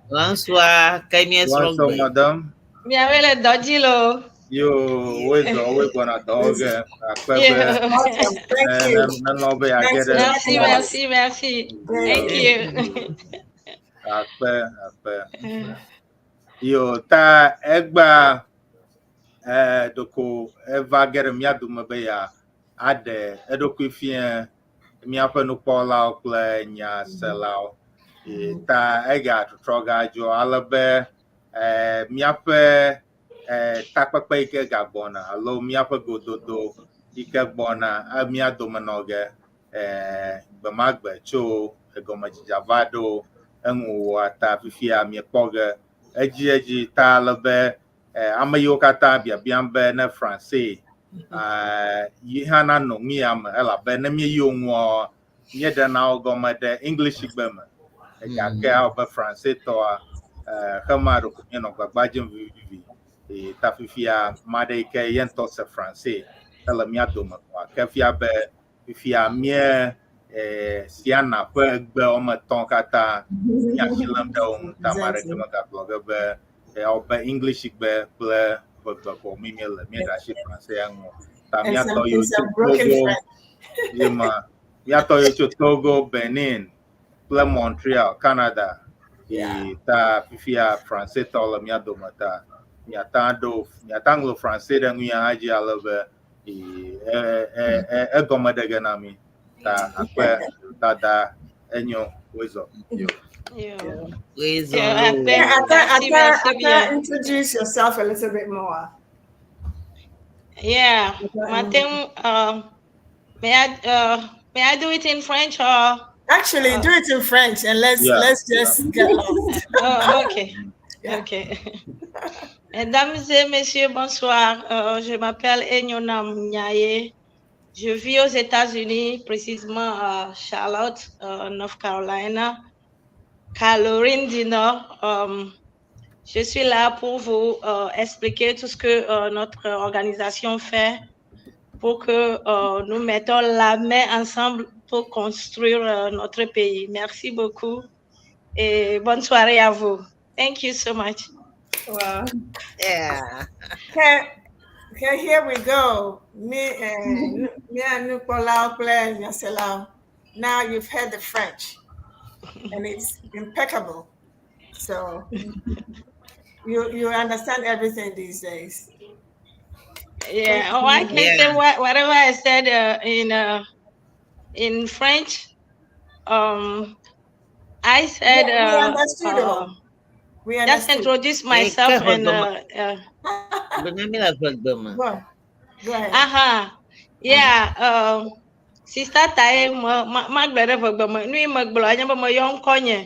[SPEAKER 4] Bonsoir, Kemie
[SPEAKER 2] Bonsoir,
[SPEAKER 4] Srongbe.
[SPEAKER 2] madame.
[SPEAKER 8] Miawe le dɔdzi lo.
[SPEAKER 2] Yo, wezɔ we gbɔna dɔ ge akpe be
[SPEAKER 8] Yeah.
[SPEAKER 5] Welcome. Thank you.
[SPEAKER 2] nenɔ be yeage
[SPEAKER 5] Thanks
[SPEAKER 2] ɖe
[SPEAKER 5] for
[SPEAKER 8] Merci,
[SPEAKER 5] having us.
[SPEAKER 8] merci, merci. Thank you.
[SPEAKER 2] Akpe, akpe. Yo, ta egbea ɖeko eva ge ɖe mía dome be ya aɖe eɖokui fia míaƒe nukpɔlawo kple nyaselawo. E, ta ega trɔtrɔ gadzɔ ale be míaƒe takpekpe yi ke gagbɔna alo míaƒe gododo yi ke gbɔna mía dome nɔ ge gbe ma gbe tso egɔmedzedze va ɖo eŋuwòa ta fifia miekpɔ ge edzi edzi ta ale be ame yiwo katã biabiam be ne Franse yi hã nanɔ nu ya me elabe ne míeyi wo ŋua míeɖena wo gɔme ɖe English gbe me gake awɔ be Franse tɔa xema ɖeko míenɔ gbagba dzem vivivi eye ta fifia ame aɖe yi ke ye ŋutɔ se Franse ele mía dome kɔa ke fia be fifia mía Siana ƒe egbe woame etɔ̃ katã míasi lém ɖe wo ŋu ta ame aɖeke megagblɔ ge be awɔ be English gbe kple ʋegbe ko mi míele míeɖe asi Franse ya ŋu o. Ta
[SPEAKER 5] And
[SPEAKER 2] míatɔ
[SPEAKER 5] some
[SPEAKER 2] yiwo
[SPEAKER 5] in
[SPEAKER 2] tso
[SPEAKER 5] some broken
[SPEAKER 2] Togo
[SPEAKER 5] French.
[SPEAKER 2] ye ma míatɔ yiwo tso Togo, Benin kple Montreal, Canada.
[SPEAKER 5] Yeah.
[SPEAKER 2] Ye ta fifia Franse tɔ le mía dome ta míata ɖo míata ŋlɔ Franse ɖe nu ya hã dzi ale be egɔme ɖe ge na mí. Ta akpe dada enyo wezɔ. Yo.
[SPEAKER 8] Yo.
[SPEAKER 4] Wezɔ.
[SPEAKER 8] Yeah, akpe.
[SPEAKER 5] Yeah, Ata,
[SPEAKER 8] Merci,
[SPEAKER 5] Ata,
[SPEAKER 8] merci
[SPEAKER 5] Ata,
[SPEAKER 8] bien.
[SPEAKER 5] introduce yourself a little bit more.
[SPEAKER 8] Yeah.
[SPEAKER 5] Ata,
[SPEAKER 8] Matin, may I do it in French or?
[SPEAKER 5] Actually, do it in French and let's
[SPEAKER 2] Yeah,
[SPEAKER 5] let's just get lost.
[SPEAKER 8] Oh, ok.
[SPEAKER 5] Yeah.
[SPEAKER 8] Ok. Mesdames et messieurs, bonsoir. Je m'appelle Enyonam Nyaye. Je vis aux États-Unis, précisément à Charlotte, North Carolina, Caroline du Nord. Je suis là pour vous expliquer tout ce que notre organisation fait pour pour que nous mettons la main ensemble pour construire notre pays. Merci beaucoup et bonne soirée à vous. Thank you so much.
[SPEAKER 6] Wow.
[SPEAKER 4] Yeah.
[SPEAKER 5] Okay, here we go. Me and Nupolau play Nyaselau. Now you've heard the French, and it's impeccable. So you understand everything these days.
[SPEAKER 8] Yeah. Oh, I can say whatever I said in French. I said
[SPEAKER 5] Yeah, we understood all. We
[SPEAKER 8] just
[SPEAKER 5] understood.
[SPEAKER 8] introduce myself and
[SPEAKER 5] Go, go ahead.
[SPEAKER 8] Aha. Yeah. Sister tae ma ma magblɔ ɖe ʋegbe me. Nu yi megblɔ nye be meyɔ ŋkɔ nye.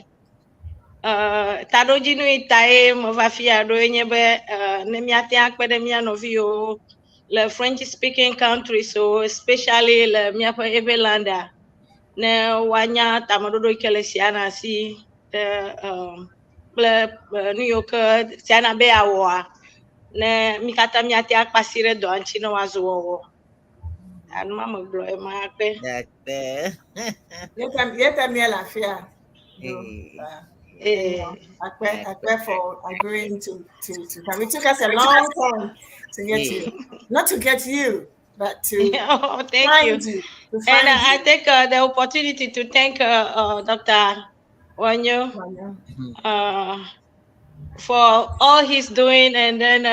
[SPEAKER 8] Taɖodzinu yi tae meva fia ɖo nye be ne míate akpe ɖe mía nɔviwo le French speaking countries so especially le míaƒe Evelanda ne woanya tameɖoɖo yi ke le Siana si ɖe kple nu yiwo ke Siana be yeawɔa ne mí katã míate akpe asi ɖe dɔa ŋuti ne wòazu wɔwɔ. Anu ma megblɔ ema akpe.
[SPEAKER 5] Yeta miela fia. Akpe for agreeing to come. It took us a long time to get you. Not to get you, but to
[SPEAKER 8] Oh, thank
[SPEAKER 5] find
[SPEAKER 8] you.
[SPEAKER 5] you. To
[SPEAKER 8] And
[SPEAKER 5] find
[SPEAKER 8] I
[SPEAKER 5] you.
[SPEAKER 8] take the opportunity to thank Dr. Wanyo for all he's doing, and then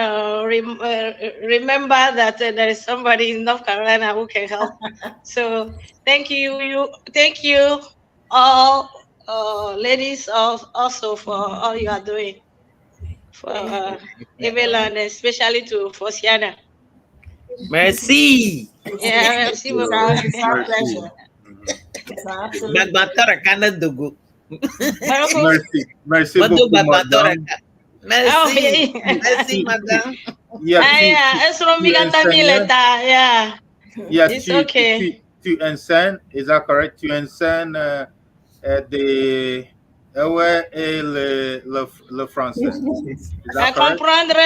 [SPEAKER 8] remember that there is somebody in North Carolina who can help. So thank you, thank you all, ladies, also for all you are doing for Eveland, especially to for Siana.
[SPEAKER 4] Merci.
[SPEAKER 8] Yeah, merci beaucoup.
[SPEAKER 5] It's our pleasure. It's our absolute
[SPEAKER 4] Gbagbatɔra kana dogo.
[SPEAKER 2] Merci. Merci
[SPEAKER 4] Mado
[SPEAKER 2] beaucoup,
[SPEAKER 4] gbagbatɔra
[SPEAKER 2] madame.
[SPEAKER 4] ka- Merci.
[SPEAKER 8] Oh, yeah.
[SPEAKER 4] Merci, madame.
[SPEAKER 2] Yeah,
[SPEAKER 8] Ah, yeah,
[SPEAKER 2] tu enseignes.
[SPEAKER 8] Yeah.
[SPEAKER 2] Yeah,
[SPEAKER 8] It's
[SPEAKER 2] tu,
[SPEAKER 8] okay.
[SPEAKER 2] tu enseignes, is that correct? Tu enseignes des Ewe et le français. Is
[SPEAKER 8] À
[SPEAKER 2] that correct?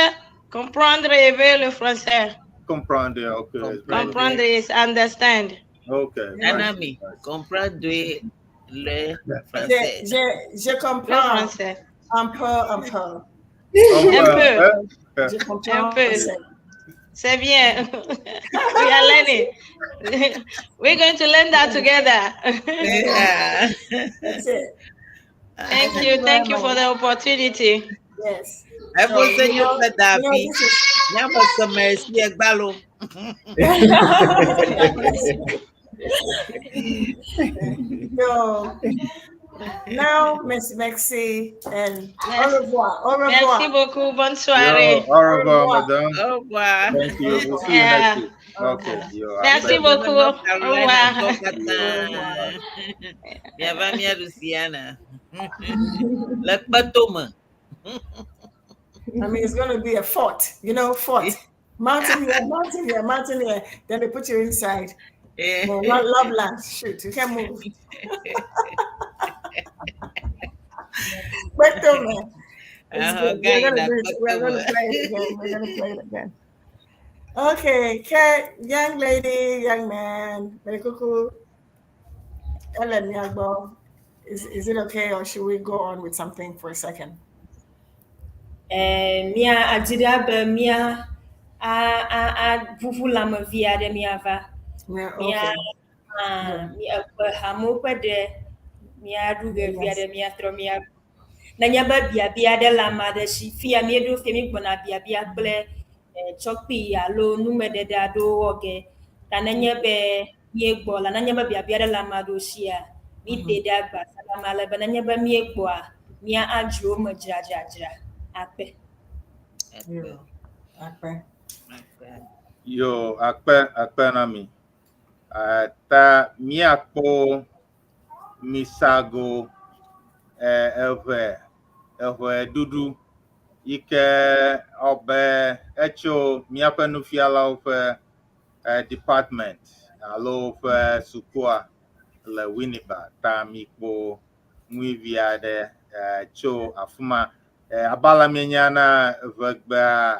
[SPEAKER 8] comprendre et ver le français.
[SPEAKER 2] Comprendre, okay. It's very good.
[SPEAKER 8] Comprendre is understand.
[SPEAKER 2] Okay.
[SPEAKER 4] Anami, comprendre le français.
[SPEAKER 5] Je
[SPEAKER 8] Le
[SPEAKER 5] comprends
[SPEAKER 8] français.
[SPEAKER 5] un peu, un peu.
[SPEAKER 8] Un peu.
[SPEAKER 5] Je comprends
[SPEAKER 8] Un peu.
[SPEAKER 5] français.
[SPEAKER 8] C'est bien. We are learning. We're going to learn that together.
[SPEAKER 4] Yeah.
[SPEAKER 5] That's it.
[SPEAKER 8] Thank you. Thank you for the opportunity.
[SPEAKER 5] Yes.
[SPEAKER 4] Ẹ
[SPEAKER 5] So,
[SPEAKER 4] fún sẹ́yìn fẹ́ dàbí.
[SPEAKER 5] this is
[SPEAKER 4] Nyàmọ̀ sọ merci ẹgbàá lo.
[SPEAKER 5] So now, Miss Mexi, and au revoir. Au
[SPEAKER 8] Merci
[SPEAKER 5] revoir.
[SPEAKER 8] beaucoup. Bonne soirée.
[SPEAKER 2] Yo, au revoir, madame.
[SPEAKER 4] Au revoir.
[SPEAKER 2] Thank you. We'll see you
[SPEAKER 8] Yeah.
[SPEAKER 2] next week. Okay. Yo,
[SPEAKER 8] Merci
[SPEAKER 2] après.
[SPEAKER 8] beaucoup. Au revoir.
[SPEAKER 4] Miava mia Luciana. Le kpetome.
[SPEAKER 5] I mean, it's going to be a fort, fort. Mountain here, mountain here, mountain here. Then they put you inside. No, love land. Shoot, you can't move. But though, man. It's good. We're gonna do it. We're gonna play it again. We're gonna play it again. Okay, young lady, young man, Melekuku, Ellen Nyagbo, is it okay, or should we go on with something for a second?
[SPEAKER 6] Mía adi ɖa be mía a a ʋuʋu lãme vi aɖe míava.
[SPEAKER 5] Yeah,
[SPEAKER 6] Mía
[SPEAKER 5] okay.
[SPEAKER 6] ah, mi hamewo ƒe ɖe míaɖu ɣe vi aɖe míatrɔ mía. Nenye be biabia aɖe le ame aɖe si fia míeɖo fia mígbɔna biabia kple tsɔkpui alo numeɖeɖe aɖewo wɔ ge. Ta nenye be míegbɔ la, nenye be biabia aɖe le ame aɖewo sia, míte ɖe agbasa la me ale be nenye be míegbɔa, mía adzro me dzradzradzra akpe.
[SPEAKER 5] Yeah. Akpe.
[SPEAKER 2] Yo, akpe, akpe na mi. Ta míakpɔ misago eʋe eʋe ɖuɖu yi ke ɔbe etso míaƒe nufialawo ƒe department alo ƒe sukua le Winneba ta mikpɔ ŋuivi aɖe tso afi ma. Abe ale mienya na ʋegbea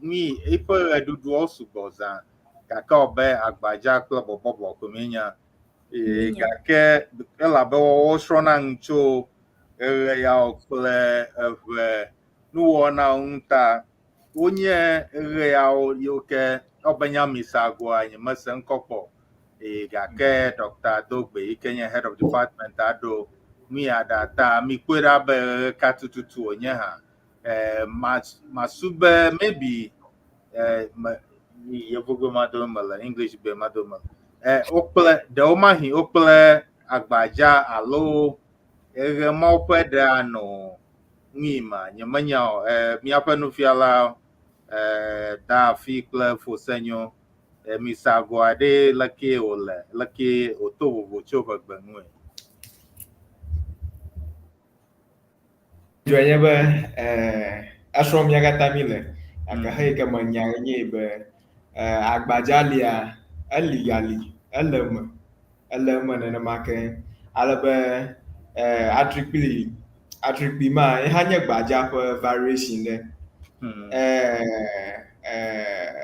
[SPEAKER 2] nui eƒe ɣeɖuɖuwo sugbɔ zã. Gake ewɔ abe agbadza kple bɔbɔbɔ ko míenya. Ee, gake elabe wosrɔ̃na nu tso eɣe yawo kple eʋe nuwɔnawo ŋu ta wonye eɣe yawo yiwo ke ewɔ be nye amisagoa nyemese ŋkɔ kpɔ o. Ee, gake Dr. Dogbe yi ke nye head of department aɖo nu ya ɖa ta mikpɔe ɖa be ɣe ka tututu wònye hã. Eh, masu be maybe eh, me, yevugbe ma dome mele, English gbe ma dome. Eh, wokple ɖewomahi wokple agbadza alo eɣe mawo ƒe ɖe anɔ nui ma nyemenya o. Eh, míaƒe nufiala eh, Dafi kple Fosenyo eh, misago aɖe leke wòle leke wòto vovo tso ʋegbe ŋue.
[SPEAKER 3] Dzɔe nye be esrɔ̃m mía katã mí le gake he yi ke menya nye be agbadza lia eli gali ele eme ele eme nenema ke ale be atrikpui atrikpui ma ye hã nye gbadza ƒe variation ɖe.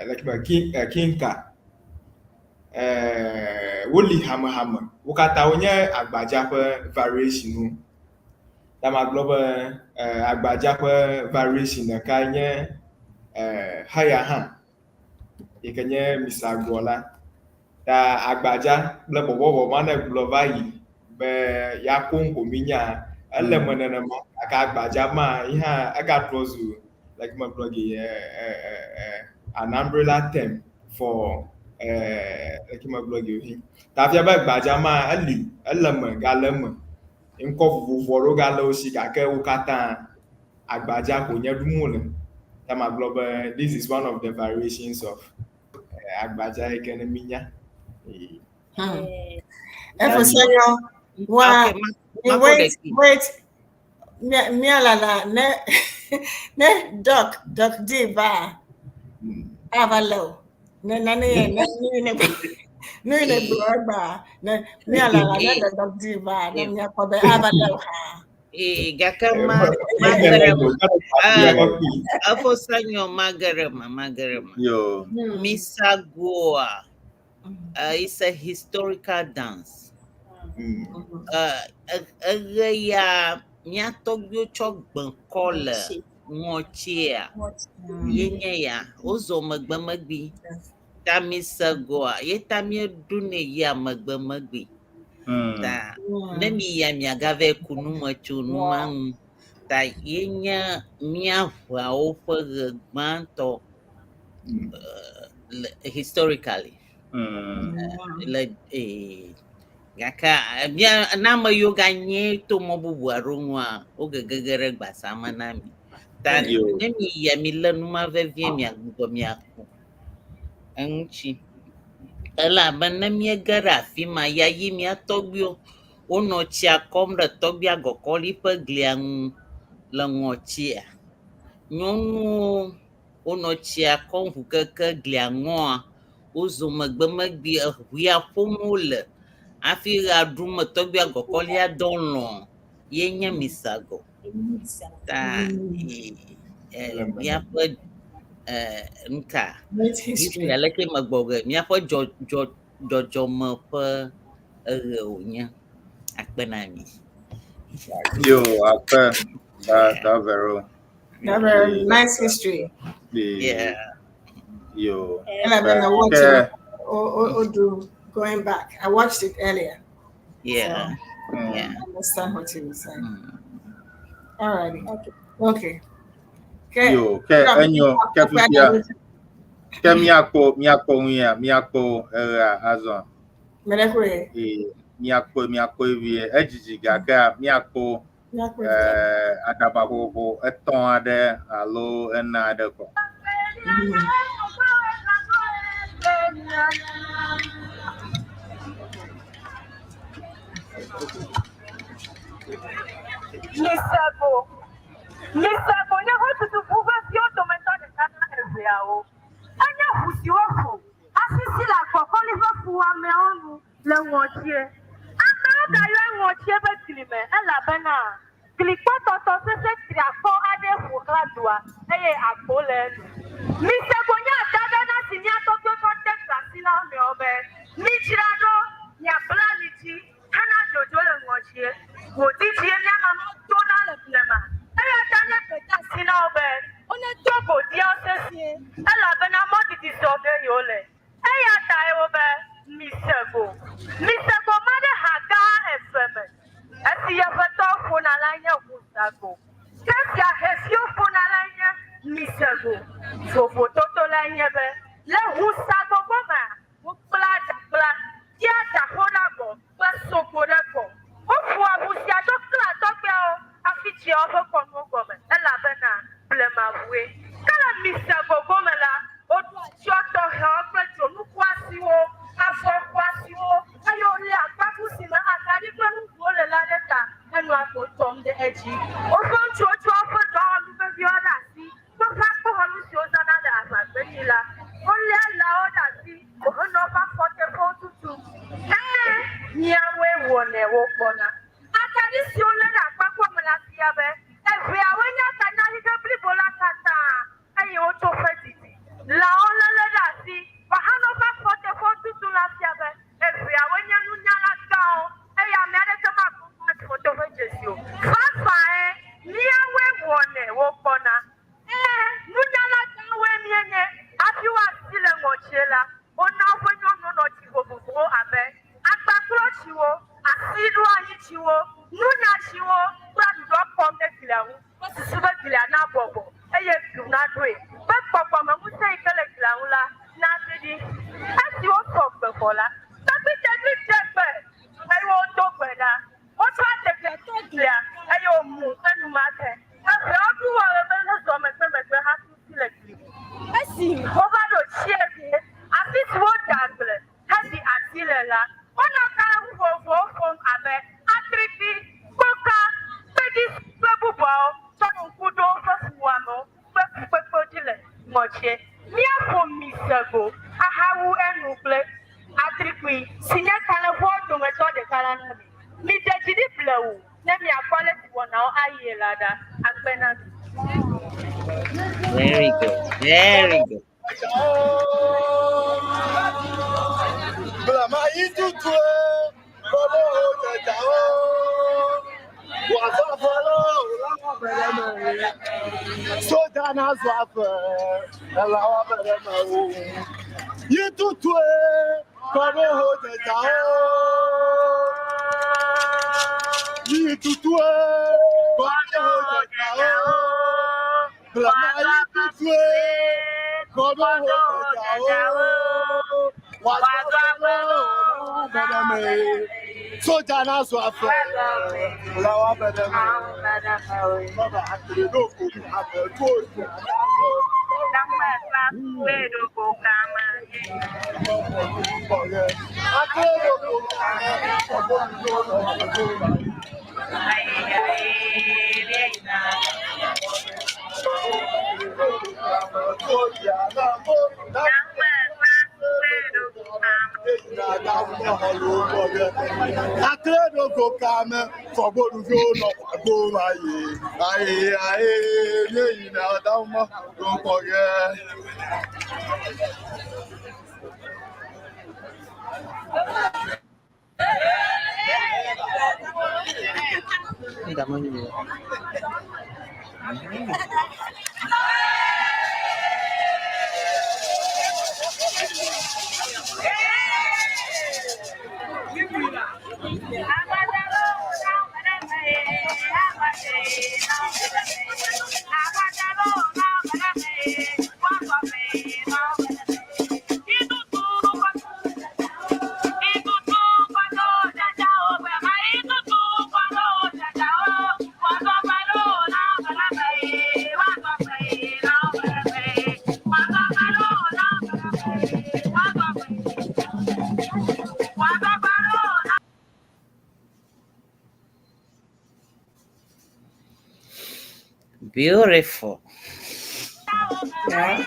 [SPEAKER 3] Leke be kinka woli hamehame wo katã wonye agbadza ƒe variation wo. Ta magblɔ be agbadza ƒe variation ɖekae nye heya hã yi ke nye misagoa la. Ta agbadza kple bɔbɔbɔ ma ne gblɔ va yi be ya koŋ ko mínya ele eme nenema gake agbadza ma yi hã egatrɔ zu like megblɔ ge an umbrella term for like megblɔ ge hi. Ta fia be gbadza ma eli ele eme gale eme. Ŋkɔ vovovo aɖewo gale wo si gake wo katã agbadza ko nye ɖum wole. Ta magblɔ be this is one of the variations of agbadza yi ke ne mínya.
[SPEAKER 5] Efosenyo, wa wait, wait. Mia lala ne ne doc doc D ba ava le o. Ne nane ye ne nu ne nu ne gblɔ gba ne mia lala ne doc D ba ne mia kpɔ be ava le o ha.
[SPEAKER 4] Ee, gake ma magere ma. Efosenyo magere ma magere ma.
[SPEAKER 2] Yo.
[SPEAKER 4] Misagoa is a historical dance. Eɣe ya mía tɔgbuiwo tsɔ gbẽkɔ le ŋɔtsia ye nye ya wozɔ megbe megbi ta misegoa ye ta míeɖunɛ yia megbe megbi ta ne mi yia miagava ku nu me tso nu ma ŋu ta ye nye mía ʋeawo ƒe ɣe gbãtɔ le historically le gake mía ne ame yiwo ganye to mɔ bubu aɖewo ŋua wogegege ɖe gbasa me na mi ta ne mi yia mi lé nu ma vevie miagbugbɔ miaku eŋuti elabe ne míege ɖe afi ma ya yi mía tɔgbuiwo wonɔ tsia kɔm ɖe tɔgbuia gɔkɔli ƒe glia ŋu le ŋɔtsia nyɔnuwo wonɔ tsia kɔm ʋu keke glia ŋɔa wozɔ megbe megbi eʋu ya ƒom wole hafi ɣea ɖum tɔgbuia gɔkɔlia dɔ lɔ̃ ye nye misago ta míaƒe nuka history aleke megbɔ ge míaƒe dzɔdzɔme ƒe eɣe wònye akpe na mi.
[SPEAKER 2] Yo, akpe da vero.
[SPEAKER 5] That very nice history.
[SPEAKER 4] Yeah.
[SPEAKER 2] Yo.
[SPEAKER 5] And I've been watching Odu going back. I watched it earlier.
[SPEAKER 4] Yeah.
[SPEAKER 5] So
[SPEAKER 4] Yeah.
[SPEAKER 5] I understand what you were saying. All righty. Okay. Okay. Okay.
[SPEAKER 2] Yo, ke enyo ke fifia. Ke miakpɔ miakpɔ nu ya miakpɔ eɣea azɔ.
[SPEAKER 5] Melekwe.
[SPEAKER 2] Ee, miakpɔ miakpɔ vie edzidzi gake miakpɔ aɖabaƒoƒo etɔ̃ aɖe alo ene aɖe kɔ.
[SPEAKER 9] Misago. Misago nye xotutu ʋu veviwo dometɔ ɖeka na eveawo. Enye ʋu si woƒo asisi le agbɔkɔli ƒe fuwɔameawo nu le ŋɔtsie. Amewo gayɔe ŋɔtsie be glime elabena glikpɔtɔtɔ sesẽ triakɔ aɖee ƒo xlã dua eye agbo le enu. Misago nye adaɖana si mía tɔgbuiwo tsɔ de gbe asi lae nye be, le ʋusagbɔgbɔ mea, wokplaa ɖakpla, tea ɖaxo ɖe abɔ kple sogbo ɖe kɔ. Woƒoa ʋu sia tsɔ klãa tɔgbuiawo hafi dzea woƒe kɔnuwo gɔme elabena blemaʋue. Ke le Misa gogo me la, woɖoa atsyɔ̃ tɔxɛwo kple dzonu xɔasiwo, avɔ xɔasiwo, eye woléa akpaku si me akaɖi kple nuɖuɖuwo le la ɖe ta henɔa gbo tɔm ɖe edzi. Woƒe ŋutsuwo tsɔa woƒe dɔwɔnu veviwo ɖe asi kple woƒe akpoxɔnu siwo wozãna le aʋagbedzi la. Woléa lãwo ɖe asi henɔa woƒe afɔteƒewo tutum. Ẽ, míawoe wɔnɛ wokpɔna. Akaɖi si wolé ɖe akpakua me la fia be Eʋeawoe nye akaɖi na xexe blibo la katã, eye wotso ƒe didi. Lãwo léle ɖe asi wòahanɔ woƒe afɔteƒewo tutum la fia be Eʋeawoe nye nunyala gãwo, eye ame aɖeke makpɔ woƒe afɔteƒe dzesi o. Vavãe, míawoe wɔnɛ wokpɔna. Ẽ, nunyala gãwoe míenye. Hafi woasi le ŋɔtsie la, wona woƒe nyɔnuwo nɔ tsi vovovowo abe agbakplɔtsiwo, asiɖoanyitsiwo, nunyatsiwo kple aɖuɖɔ kɔm ɖe glia ŋu kple susu be glia nabɔbɔ eye du naɖoe be gbɔgbɔmeŋusẽ yi ke le glia ŋu la naɖiɖi. Esi wofɔ gbe vɔ la, tɔgbuitegui dze gbe eye wodo gbe ɖa. Wotsɔ aɖegbea to glia eye wòmu enumake. Eʋeawo ɖu wɔ ɣe be hezɔ megbemegbe hafi si le gli ŋu. Esi wova ɖo Tsievie, afi si wode agble heɖi ati le la, wonɔ kalẽʋu vovovowo ƒom abe atrikpui, kpoka, kpeɖi kple bubuawo tsɔ nɔ ŋku ɖom woƒe fuwɔamewo kple fukpekpewo dzi le ŋɔtsie. Míaƒo mi sego ahawu enu kple atrikpui si nye kalẽʋuawo dometɔ ɖeka la na mi. Miɖe dzi ɖi blewu ne miakpɔ ale si wɔnawo ayie la ɖa. Akpe na mi.
[SPEAKER 4] Very good. Very good.
[SPEAKER 10] Blama yi tutue, kɔɖo dzedzawo. Wòazɔ afɔ lɔ, wòla wɔ abe ɖe me. Soja nazɔ afe, ela wɔ abe ɖe me o. Yi tutue, kɔɖo dzedzawo. Yi tutue, kɔɖo dzedzawo. Blama yi tutue, kɔɖo dzedzawo. Wòazɔ afɔ lɔ, wòla wɔ abe ɖe me. Soja nazɔ afɔ, wòla wɔ abe ɖe me. Baba akele ɖo ko ame tó tó. Akele ɖo ko ame tó tó. Akele ɖo ko kame fɔgboluviwo nɔ agbo aye aye aye míeyina dama ɖo kpɔ ge.
[SPEAKER 4] Beautiful.
[SPEAKER 5] Yeah.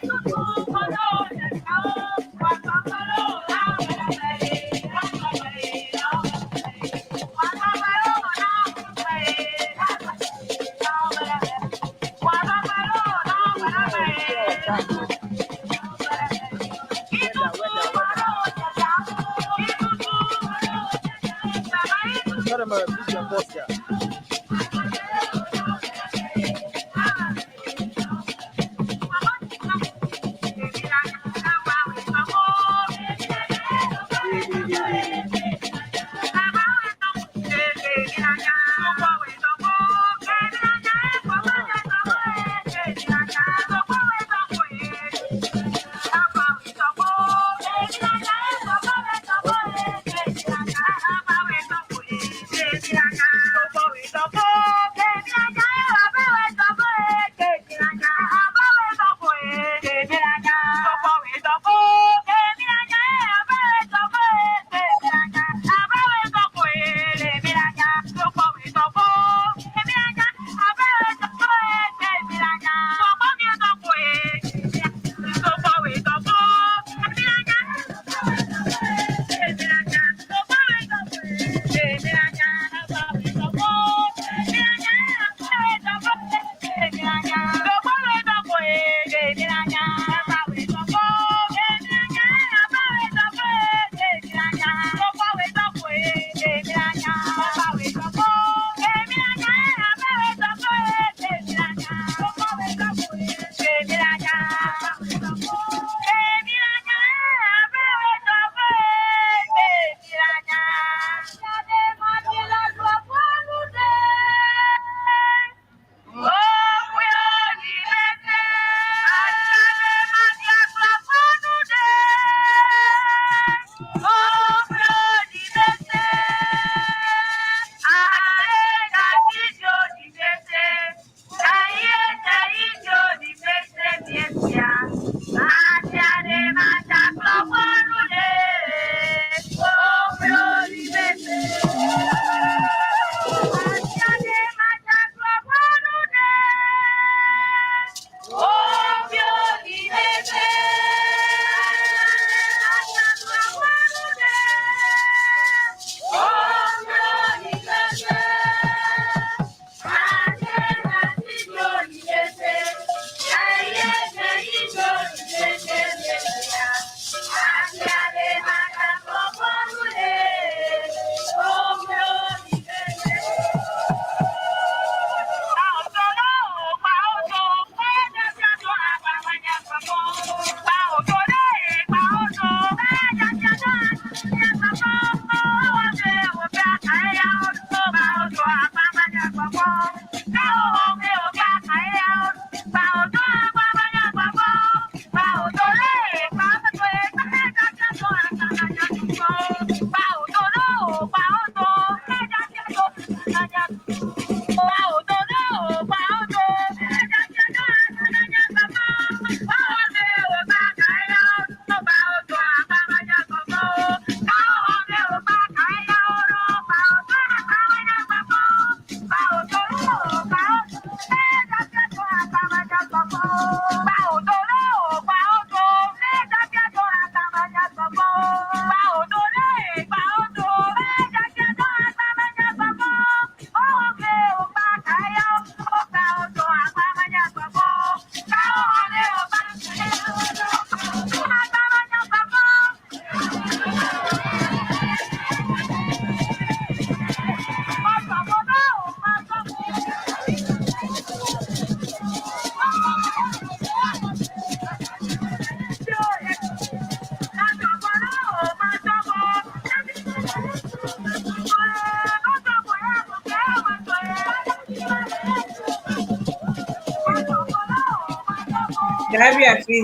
[SPEAKER 5] Gabi afi.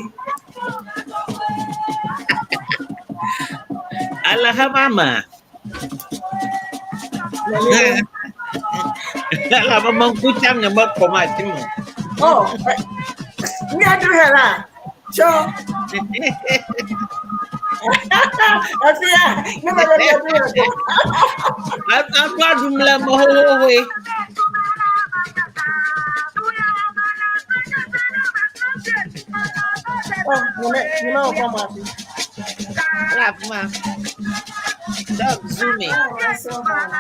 [SPEAKER 4] Alhamama. Ala mengkucam nyebab koma timu.
[SPEAKER 5] Oh, mi adu hela. Cho. Afi ya, ne ma mi adu hela.
[SPEAKER 4] Aku adu mla mohohoe.
[SPEAKER 5] Oh, ni ma okwa ma afi.
[SPEAKER 4] Laf ma. Dog zooming.
[SPEAKER 5] Oh, that's so bad.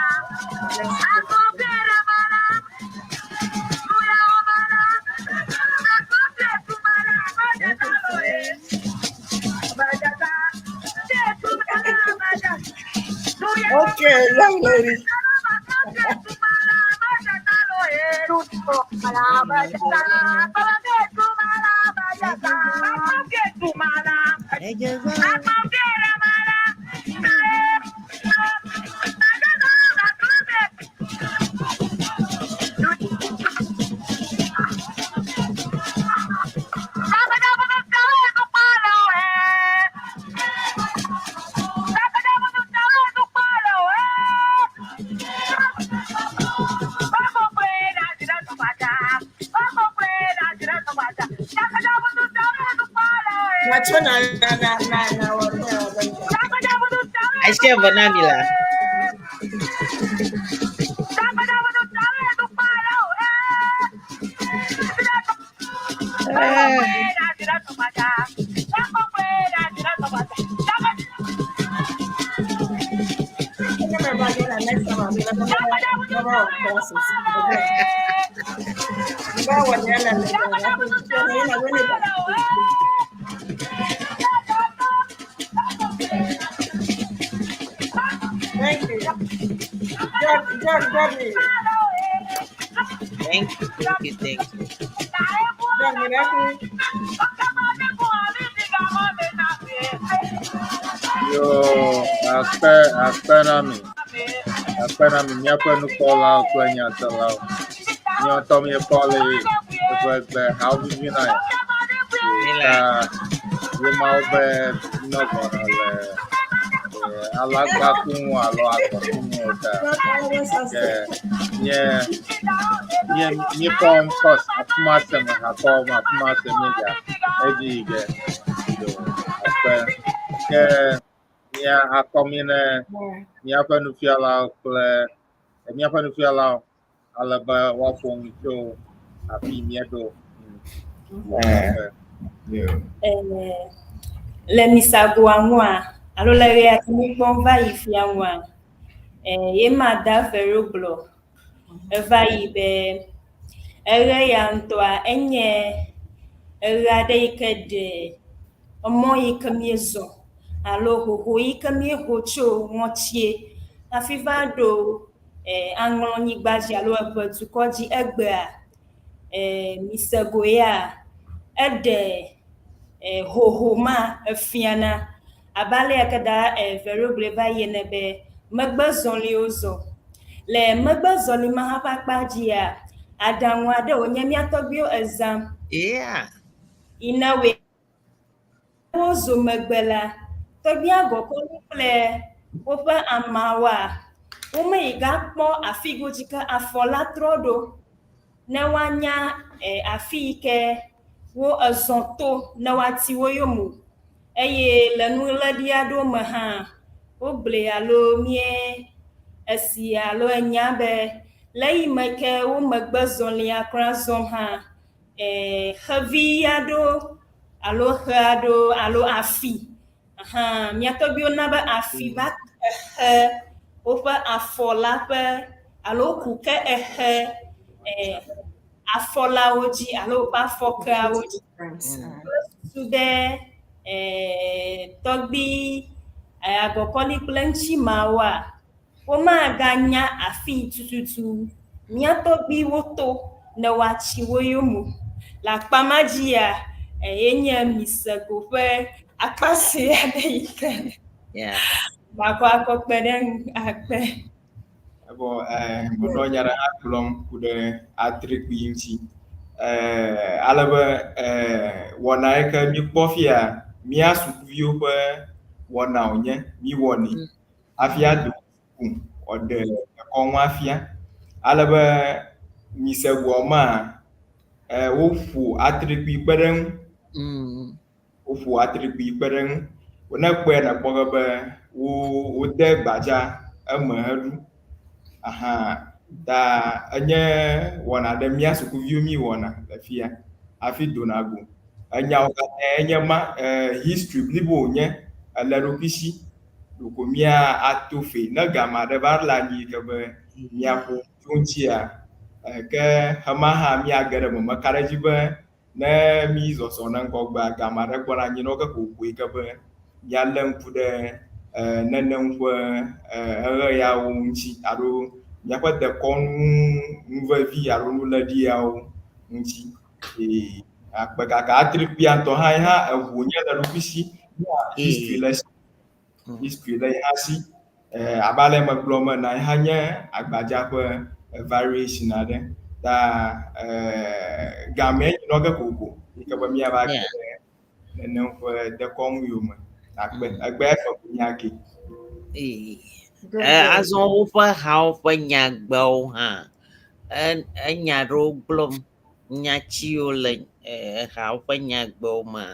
[SPEAKER 5] Okay, young lady. na na na na na wɔ ne wɔ bɛ.
[SPEAKER 4] Asi eve na mi la.
[SPEAKER 5] Thank you. God, God, God, you.
[SPEAKER 4] Thank you, thank you, thank you.
[SPEAKER 5] God, you.
[SPEAKER 2] Yo, akpe akpe na mi. Akpe na mi míaƒe nukpɔlawo kple nyaselawo. Míawo ŋutɔ míekpɔ le eƒe gbe hawo vivi na ye. Ta ye mawo be nɔ gbɔna le eh, alagba ŋu alo agbɔku ŋu o ta. Ke nye nye míekpɔ kɔs afi ma se me hakɔ afi ma se míedza edzi yi ge. Yo, akpe. Ke mía akɔ mí ne míaƒe nufialawo kple míaƒe nufialawo ale be woaƒo nu tso afi míeɖo.
[SPEAKER 3] Eh, yo.
[SPEAKER 6] Eh, le misagoa ŋua alo le ɣea si míekpɔm va yi fia ŋua, eh, ye ma da vero gblɔ eva yi be eɣe ya ŋutɔa enye eɣe aɖe yi ke ɖe emɔ yi ke míezɔ alo hoho yi ke míeho tso ŋɔtie hafi va ɖo eh, aŋlɔnyigba dzi alo eʋe dukɔ dzi egbea. Eh, misego ya eɖe eh, hoho ma efiana abe ale ya ke da eh, Vero gblɔe va yi ene be megbe zɔliwo zɔ. Le megbe zɔli ma hã ƒe akpa dzia, aɖaŋu aɖe wònye mía tɔgbuiwo ezã
[SPEAKER 4] Yeah.
[SPEAKER 6] yi na woe wozo megbe la, tɔgbuia gɔkɔnu kple woƒe ameawoa, womeyi gakpɔ afi godzi ke afɔ la trɔ ɖo ne woanya eh, afi yi ke wo ezɔ to ne woati wo yome o. Eye le nuléɖi aɖewo me hã, wogblɔe alo mie esi alo enya be le eyime ke wo megbe zɔlia kura zɔm hã, eh, xevi aɖewo alo xe aɖewo alo afi hã mía tɔgbuiwo na be afi va exe woƒe afɔ la ƒe alo ku ke exe eh, afɔlawo dzi alo woƒe afɔkeawo dzi. Susu be eh, tɔgbui eh, agɔkɔli kple ŋutimawoa, womaganya afi tututu mía tɔgbuiwo to ne woatsi wo yome o. Le akpa ma dzia, eh, ye nye misego ƒe akpa sue aɖe yi ke
[SPEAKER 4] Yeah.
[SPEAKER 6] makɔ akɔ kpe ɖe ŋu akpe.
[SPEAKER 3] Evɔ eh, menɔ nya ɖe hã gblɔm ku ɖe atrikpui ŋuti. Eh, ale be eh, wɔna yi ke míkpɔ fia, mía sukuviwo ƒe wɔna wònye, míwɔnɛ hafi ado suku wòaɖe ekɔnu afia. Ale be misegoa mea, eh, woƒo atrikpui kpe ɖe eŋu. Woƒo atrikpui kpe ɖe eŋu. Ne ekpɔe nàkpɔ ge be wo wode gbadza eme heɖu. Aha ta enye wɔna ɖe mía sukuviwo mí wɔna le fia hafi dona go. Enyawo katã enye ma e history blibo wònye ele eɖokui si. Ɖeko mía ato fe ne game aɖe va le anyi yi ke be míaƒo tso eŋutia ke xema hã míage ɖe eme. Meka ɖe edzi be Ne mízɔzɔ ne ŋgɔgbea, game aɖe gbɔna anyi na wo ke kokoe ke be míalé ŋku ɖe nenem ƒe eɣeyawo ŋuti alo míaƒe dekɔnu nu vevi alo nuléɖiawo ŋuti. Ee, akpe gake atrikpuia ŋutɔ hã ye hã eŋu nye le eɖokui si. History le esi. History le ye hã si. Abe ale megblɔ me ene, ye hã nye agbadza ƒe variation aɖe. Ta gamee nyinɔ ge kokoko yi ke be míava ge ɖe nenem ƒe dekɔnu yome. Akpe egbe efe nya ke.
[SPEAKER 4] Azɔ woƒe hawo ƒe nyagbewo hã enya ɖewo gblɔm nyatsiwo le hawo ƒe nyagbewo me.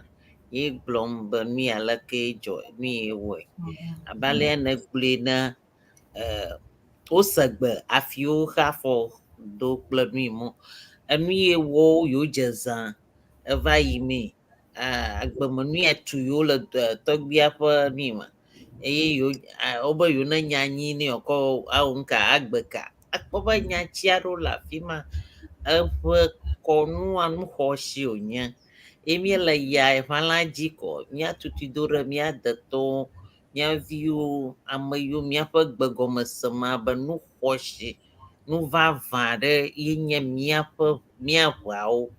[SPEAKER 4] Ye gblɔm be nu ya leke dzɔ, nu ye wɔe. Abe alea nègblɔe ne eh, wose gbe hafi woxe afɔ do kple nu yi mɔ. Enu ye wɔ yewo dze zã eva yi mee. Eh, agbemenu ya tu yewo le tɔgbuia ƒe nu yi me. Eye yewo wobe yewo ne nya anyi ne yewoakɔ awɔ nuka agbe ka. Akpɔ be nyati aɖewo le afi ma. Eƒe kɔnua nu xɔasi wònye. Ye míele yia ʋã la dzi kɔ míatutui do ɖe mía detɔwo, mía viwo, ame yiwo míaƒe gbe gɔme sem abe nu xɔasi, nu vavã aɖe ye nye míaƒe mía ʋeawo.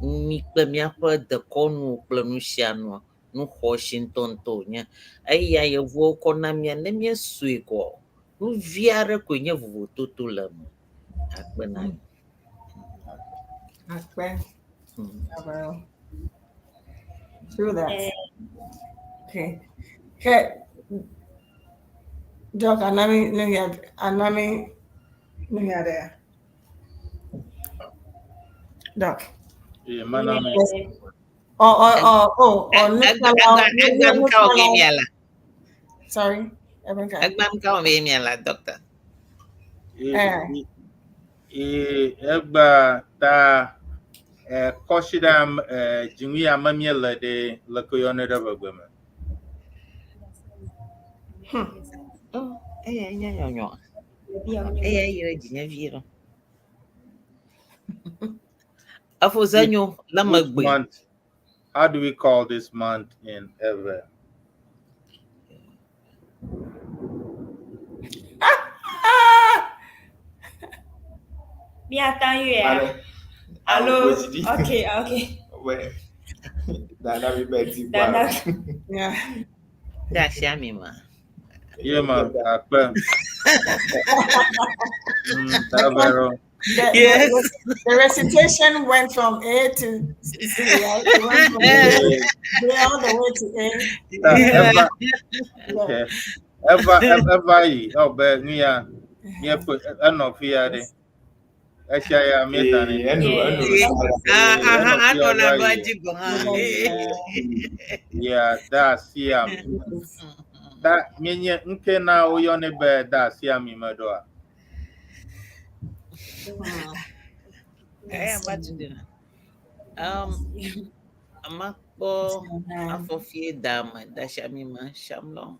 [SPEAKER 4] Mí kple míaƒe dekɔnu kple nu sia nua, nu xɔasi ŋutɔŋutɔ wònye. Eya yevuwo kɔ na mía ne míesue koa, nu vi aɖe koe nye vovototo le eme. Akpe na mi.
[SPEAKER 5] Akpe. True that. Okay. Okay. Doc, anami nuya anami nuya there. Doc.
[SPEAKER 2] Yeah, manami.
[SPEAKER 5] Oh, oh, oh, oh, oh, Sorry.
[SPEAKER 4] Egbam ka wo miala, doctor.
[SPEAKER 2] Egba ta kɔsiɖa dzinu ya me míele ɖe leke woyɔnɛ ɖe ʋegbe me?
[SPEAKER 4] Oh, eya nye nyɔnyɔ. Eya yi ɖe dzinye vie ɖo. Efozenyo le megbe.
[SPEAKER 2] Month, how do we call this month in Ewe?
[SPEAKER 6] Miata yue. Hello. Okay, okay.
[SPEAKER 3] Wait. Dana mi beti.
[SPEAKER 6] Dana.
[SPEAKER 5] Yeah.
[SPEAKER 4] Da shami ma.
[SPEAKER 2] Yeah, ma. Akpe. Davero.
[SPEAKER 5] The,
[SPEAKER 4] Yes.
[SPEAKER 5] The recitation went from A to C, right? It went from A, B all the way to A.
[SPEAKER 2] Eva. Okay. Eva, Eva yi. Oh, be niya. Niya pe eno fi ya de. Esia ya mi ta ni.
[SPEAKER 3] Eno, eno.
[SPEAKER 4] Ah, ah, ah, no na do aji go ha.
[SPEAKER 2] Yeah, da siam. Da mienye nke na woyɔnɛ be da siam mi me ɖoa.
[SPEAKER 4] Eh, but amakpɔ afɔfie da me da shami ma shamlɔ.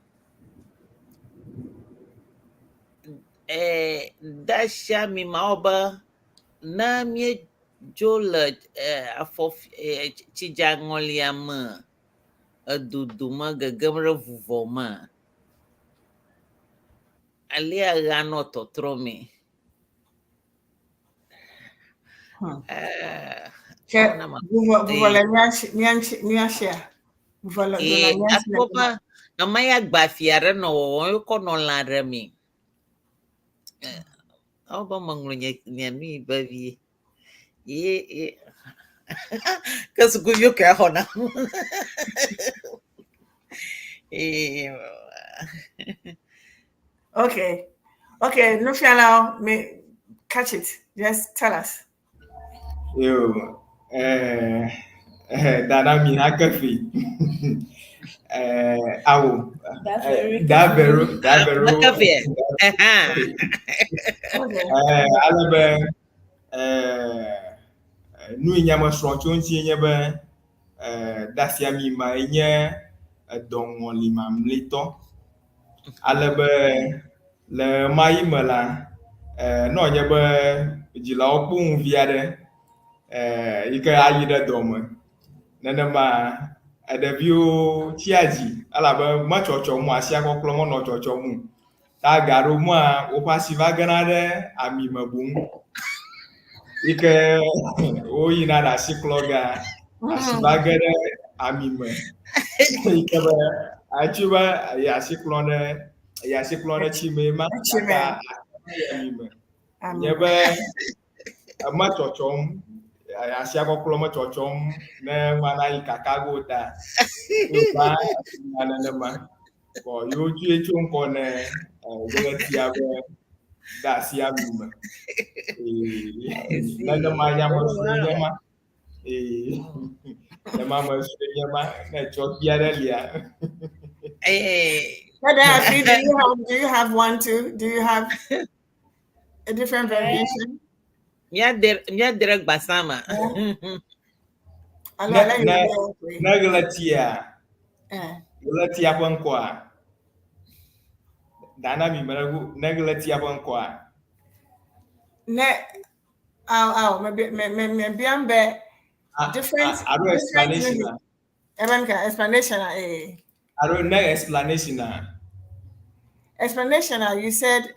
[SPEAKER 4] Eh, da shami ma wo be ne míedzo le afɔfie tsidzaŋɔlia me edodo me gegem ɖe vuvɔ me. Alea ɣea nɔ tɔtrɔ me.
[SPEAKER 5] Ke vuvɔ vuvɔ le mía sia. Vuvɔ le
[SPEAKER 4] Ee,
[SPEAKER 5] mía si le
[SPEAKER 4] akpɔ be ame ya gba fi aɖe nɔ wɔwɔm ye wokɔ nɔ lã ɖe mi. Ewɔ be meŋlɔ nye nye nu yi vevie. Ye ye ke sukuviwo ke axɔ nam. Ee,
[SPEAKER 5] Okay. Okay, Nufiala, may catch it. Just tell us.
[SPEAKER 3] Yo, Dana mi ha kefi. Awo. Davero, Davero.
[SPEAKER 4] Mekefie. Ɛhã.
[SPEAKER 3] Ale be nu yi nye mesrɔ̃ tso ŋuti nye be dasiami ma nye edɔŋɔli mamlɛtɔ. Ale be le ɣemaɣi me la, ne wònye be dzilawo kpɔ ŋu vi aɖe yi ke ayi ɖe dɔme nenema ɖeviwo tsia dzi elabe metsɔtsɔm o, asia kɔklɔ menɔ tsɔtsɔm o. Ta ga ɖewo mea, woƒe asi va gena ɖe ami me boŋ yi ke woyina ɖe asi klɔ gea, asi va ge ɖe ami me yi ke be atsi be yi asi klɔ ɖe yi asi klɔ ɖe tsi mee ma
[SPEAKER 5] Tsi me.
[SPEAKER 3] gake asi ami me. Nye be eme tsɔtsɔm asia kɔklɔ me tsɔtsɔm ne mana yi kaka go ta. Wova ya nenema. Bɔn yewo tsoe tso ŋkɔ ne ɣletia be de asi ami me. Ee, nenema nyamesrɔ̃ nye ma. Ee, nema me sue nye ma ne tsɔ kpia ɖe lia.
[SPEAKER 4] Eh,
[SPEAKER 5] Gaddafi, do you have one too? Do you have a different variation?
[SPEAKER 4] Míade ɖe gbasa ma.
[SPEAKER 5] I'll
[SPEAKER 3] Ne
[SPEAKER 5] let you
[SPEAKER 3] ne
[SPEAKER 5] go. Please.
[SPEAKER 3] ne ɣletia ɣletia ƒe ŋkɔa dana mi me ne ɣletia ƒe ŋkɔa.
[SPEAKER 5] Ne, aw, aw, maybe, maybe, maybe I'm be different.
[SPEAKER 3] Alo
[SPEAKER 5] different
[SPEAKER 3] explanation
[SPEAKER 5] meaning.
[SPEAKER 3] a.
[SPEAKER 5] Ebenka, explanation. Eh.
[SPEAKER 3] Alo ne explanation a.
[SPEAKER 5] Explanation. You said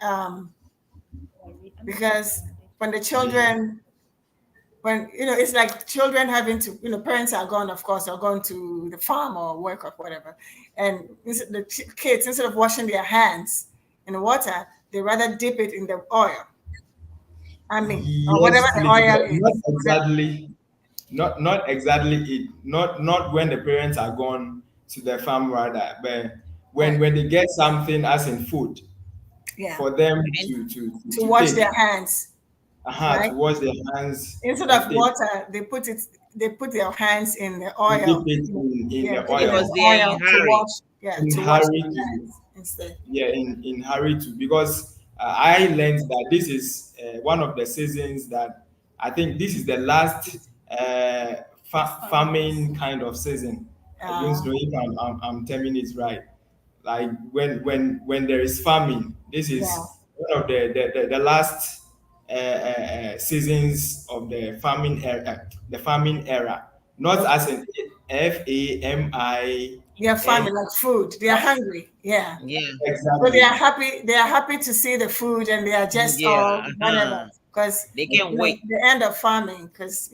[SPEAKER 5] because when the children, when you know, it's like children having to, parents are gone, of course, are gone to the farm or work or whatever, and the kids, instead of washing their hands in the water, they rather dip it in the oil. I mean, or
[SPEAKER 3] Yes,
[SPEAKER 5] whatever the
[SPEAKER 3] please,
[SPEAKER 5] oil
[SPEAKER 3] but
[SPEAKER 5] is.
[SPEAKER 3] not exactly, not exactly it. Not when the parents are gone to the farm rather, but when they get something as in food for them to
[SPEAKER 5] To
[SPEAKER 3] to
[SPEAKER 5] wash
[SPEAKER 3] take.
[SPEAKER 5] their hands, right?
[SPEAKER 3] To wash their hands
[SPEAKER 5] Instead
[SPEAKER 3] and
[SPEAKER 5] of
[SPEAKER 3] take.
[SPEAKER 5] water, they put their hands in the
[SPEAKER 3] They
[SPEAKER 5] oil.
[SPEAKER 3] dip it in
[SPEAKER 5] Yeah,
[SPEAKER 3] the
[SPEAKER 5] put it
[SPEAKER 3] oil.
[SPEAKER 5] in
[SPEAKER 4] Because
[SPEAKER 5] the
[SPEAKER 4] they are in
[SPEAKER 5] oil to
[SPEAKER 4] hurry.
[SPEAKER 5] wash. Yeah,
[SPEAKER 3] In
[SPEAKER 5] to wash
[SPEAKER 3] hurry
[SPEAKER 5] their
[SPEAKER 3] to
[SPEAKER 5] hands instead.
[SPEAKER 3] Yeah, in hurry to, because I learned that this is one of the seasons that I think this is the last farming kind of season. I don't know if I'm telling it right. Like when there is farming, this is one of the last seasons of the farming era. The farming era, not as in FAMI.
[SPEAKER 5] They are farming like food. They are hungry. Yeah. So they
[SPEAKER 3] Exactly.
[SPEAKER 5] are happy. They are happy to see the food, and they are just all whatever because
[SPEAKER 4] They can't wait.
[SPEAKER 5] the end of farming. Because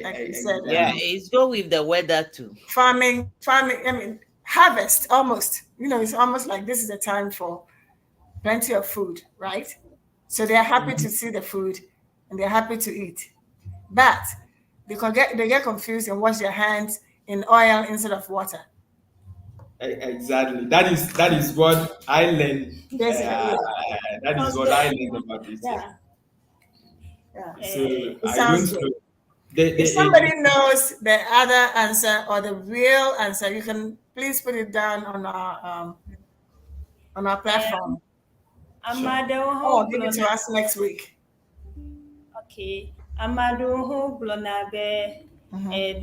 [SPEAKER 5] like you said,
[SPEAKER 4] Yeah, it's go with the weather too.
[SPEAKER 5] farming, farming. I mean, harvest almost. It's almost like this is a time for plenty of food, right? So they are happy to see the food, and they're happy to eat, but they get confused and wash their hands in oil instead of water.
[SPEAKER 3] Exactly. That is what I learned.
[SPEAKER 5] Basically, yeah.
[SPEAKER 3] That is what I learned about it. So
[SPEAKER 5] It
[SPEAKER 3] I
[SPEAKER 5] sounds
[SPEAKER 3] don't
[SPEAKER 5] good.
[SPEAKER 3] know. They,
[SPEAKER 5] If
[SPEAKER 3] they,
[SPEAKER 5] somebody knows the other answer or the real answer, you can please put it down on our platform.
[SPEAKER 6] Ame aɖewo hã
[SPEAKER 5] Or give it to
[SPEAKER 6] gblɔna
[SPEAKER 5] us next week.
[SPEAKER 6] Okay. Ame aɖewo hã gblɔna be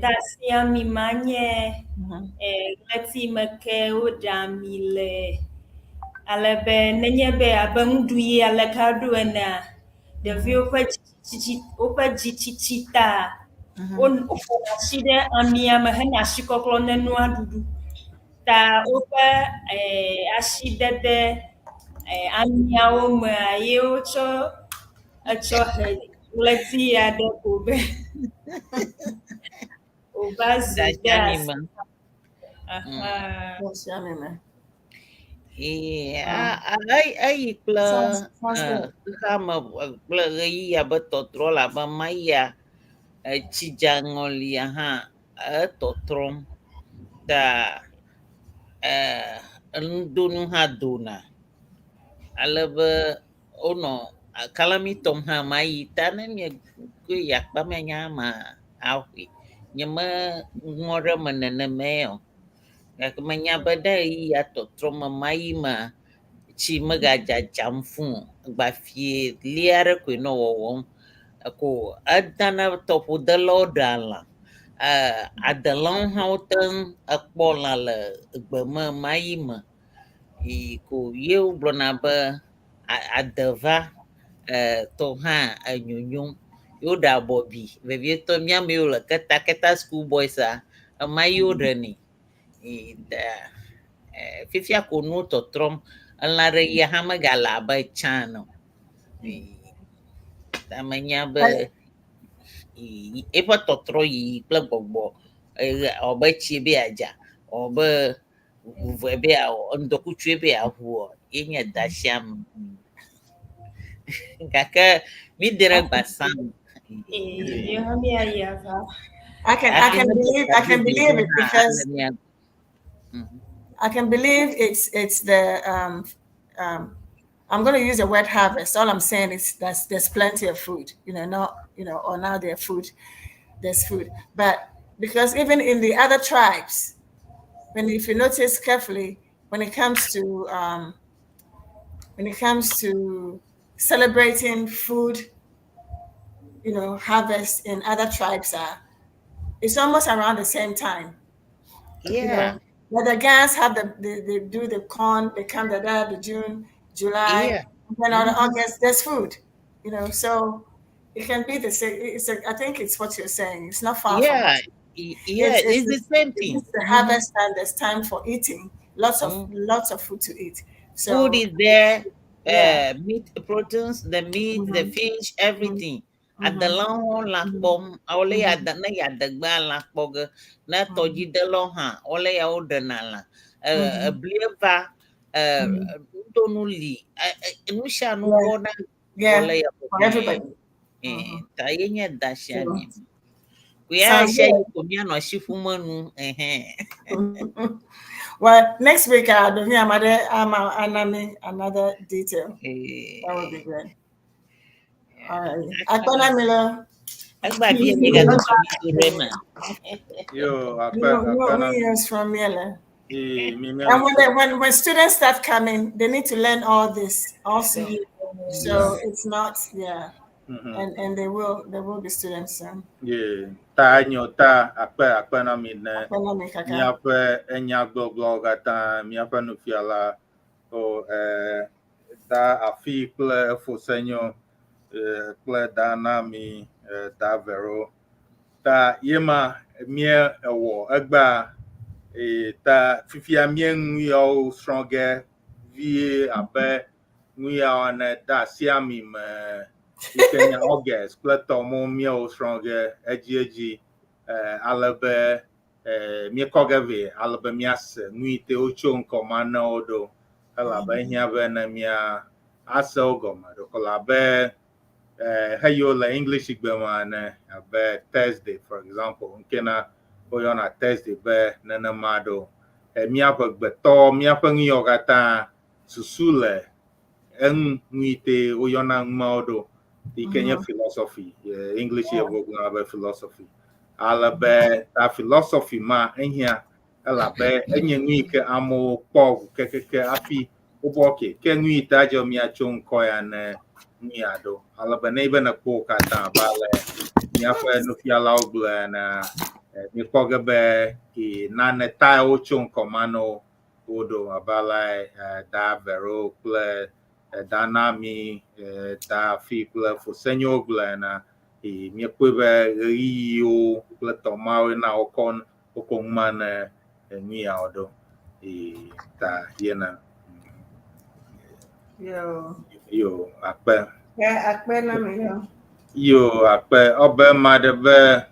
[SPEAKER 6] dasi ami ma nye ɣleti me ke woɖa ami le ale be nenye be abe nuɖuɣi aleke ɖo enea, ɖeviwo ƒe dzitsitsi woƒe dzitsitsi ta woƒona asi ɖe amia me hena asikɔklɔ ne nua ɖuɖu ta woƒe asidede amiawo mea ye wotsɔ etsɔ he ɣleti ya ɖe ko be wòva zu
[SPEAKER 4] Dasi ami
[SPEAKER 6] dasi.
[SPEAKER 4] ma.
[SPEAKER 6] Aha.
[SPEAKER 5] Dasi ami ma.
[SPEAKER 4] Eyi kple
[SPEAKER 5] Sounds good.
[SPEAKER 4] xexeame kple ɣeyiɣia be tɔtrɔ le abe maya etsidzaŋɔlia hã etɔtrɔm ta nudonu hã dona ale be wonɔ kalami tɔm hã mayi ta ne miekoe yi akpa mia ma axɔe. Nye me ŋlɔ ɖe eme nenema o. Gake menya be ɖe ɣeyiɣia tɔtrɔ me mayi mea, tsi megadzadzam fũu o. Gbafie li aɖe koe nɔ wɔwɔm ko edana tɔƒodelawo ɖea lã. Adelãwo hã wote ŋu ekpɔ lã le gbeme mayi me. Yi ko ye wogblɔna be ade va tɔ hã enyonyom. Ye woɖe abɔbi vevietɔ mía ame yiwo le Keta Keta school boys a ema yi woɖenɛ. Yi ta fifia ko nuwo tɔtrɔm. Elã ɖe yia hã megale abe tsã ene o. Yi ta menya be eƒe tɔtrɔ yiyi kple gbɔgbɔ wɔ be tsi be yeadza wɔ be vuvɔe be yeawɔ ŋdɔkutsue be yeaʋua ye nye dasiame. Gake mi de ɖe gbasa me.
[SPEAKER 6] Ye hã míayi ava.
[SPEAKER 5] I can believe it because I can believe it's the I'm going to use the word harvest. All I'm saying is that there's plenty of food, not you know, or now their food, there's food. But because even in the other tribes, when if you notice carefully, when it comes to when it comes to celebrating food, you know, harvest in other tribes are it's almost around the same time. You
[SPEAKER 4] Yeah.
[SPEAKER 5] know, but the Gans have the they do the corn, they come the the June, July, and then on August there's food, you know. So it can be the same. It's a, I think it's what you're saying. It's not far from
[SPEAKER 4] Yeah.
[SPEAKER 5] what
[SPEAKER 4] Yeah,
[SPEAKER 5] it's
[SPEAKER 4] it's the same thing.
[SPEAKER 5] it's the harvest time. There's time for eating. Lots of lots of food to eat.
[SPEAKER 4] Food
[SPEAKER 5] So
[SPEAKER 4] is there,
[SPEAKER 5] yeah.
[SPEAKER 4] meat proteins, the meat, the fish, everything. Adelãwo lã kpɔm, wole ya de ne ya degbe lã kpɔ ge. Ne tɔdzidelawo hã wole ya woɖena lã. Eblie va, nudonu li, nu sia nu bɔ na wole ya
[SPEAKER 5] For everybody.
[SPEAKER 4] Ta ye nye dasia
[SPEAKER 5] So
[SPEAKER 4] mi. Kuya
[SPEAKER 5] sounds
[SPEAKER 4] sia
[SPEAKER 5] good.
[SPEAKER 4] yi ko míanɔ asi ƒum enu. Ɛhɛn.
[SPEAKER 5] Well, next week I'll be here. Anami another detail. That would be good. All right. Akpana Milo.
[SPEAKER 4] Egba vie míegado tso mi do ɖe eme.
[SPEAKER 2] Yo, akpe
[SPEAKER 5] No, no,
[SPEAKER 2] akpe na
[SPEAKER 5] we hears from Miele.
[SPEAKER 2] mi mi
[SPEAKER 5] And when they, when students start coming, they need to learn all this also. So it's not, yeah. And they will be students soon.
[SPEAKER 2] Ye ta nyo ta akpe akpe na mi ne
[SPEAKER 5] Akpana mi kaka.
[SPEAKER 2] míaƒe enyagbɔgblɔwo katã míaƒe nufiala o da afi kple efosenyo kple da na mi da vero ta yema mie ewɔ egbea ta fifia mie nu yawo srɔ̃ ge vie abe nu yawo ene da asi ami me yi ke nye August kple tɔmo míewo srɔ̃ ge edziedzi ale be míekɔ ge vɛ ale be míase nu yi te wotso ŋkɔ ma ne wo ɖo elabe ehiã be ne mía ase wo gɔme ɖeko abe heyiwo le English gbe me ene abe Thursday, for example, nkena woyɔna Thursday be nenema ɖo. Míaƒe gbetɔ míaƒe nu yawo katã susu le eŋu nu yi te woyɔna nu mawo ɖo yi ke nye philosophy, English yevuwo gblɔna be philosophy, ale be ta philosophy ma ehiã elabe enye nu yi ke amewo kpɔ ʋu kekeke hafi wobɔ ke ke nu yi ta dze míatso ŋkɔ ya ne nu ya ɖo ale be ne be ne kpɔ wo katã abe ale míaƒe nufialawo gblɔ ene míekpɔ ge be nane tae wotso ŋkɔ ma ne wo ɖo abe ale da Vero kple da Nami, da Afi kple Fosenyo gblɔ ene míekpɔe be ɣeyiɣiwo kple tɔmawoe na wokɔ wokɔ nu ma ne nu yawo ɖo ta yena.
[SPEAKER 5] Yo.
[SPEAKER 2] Yo akpe.
[SPEAKER 5] Yeah, akpe na mi yo.
[SPEAKER 2] Yo akpe ɔbe ma ɖe be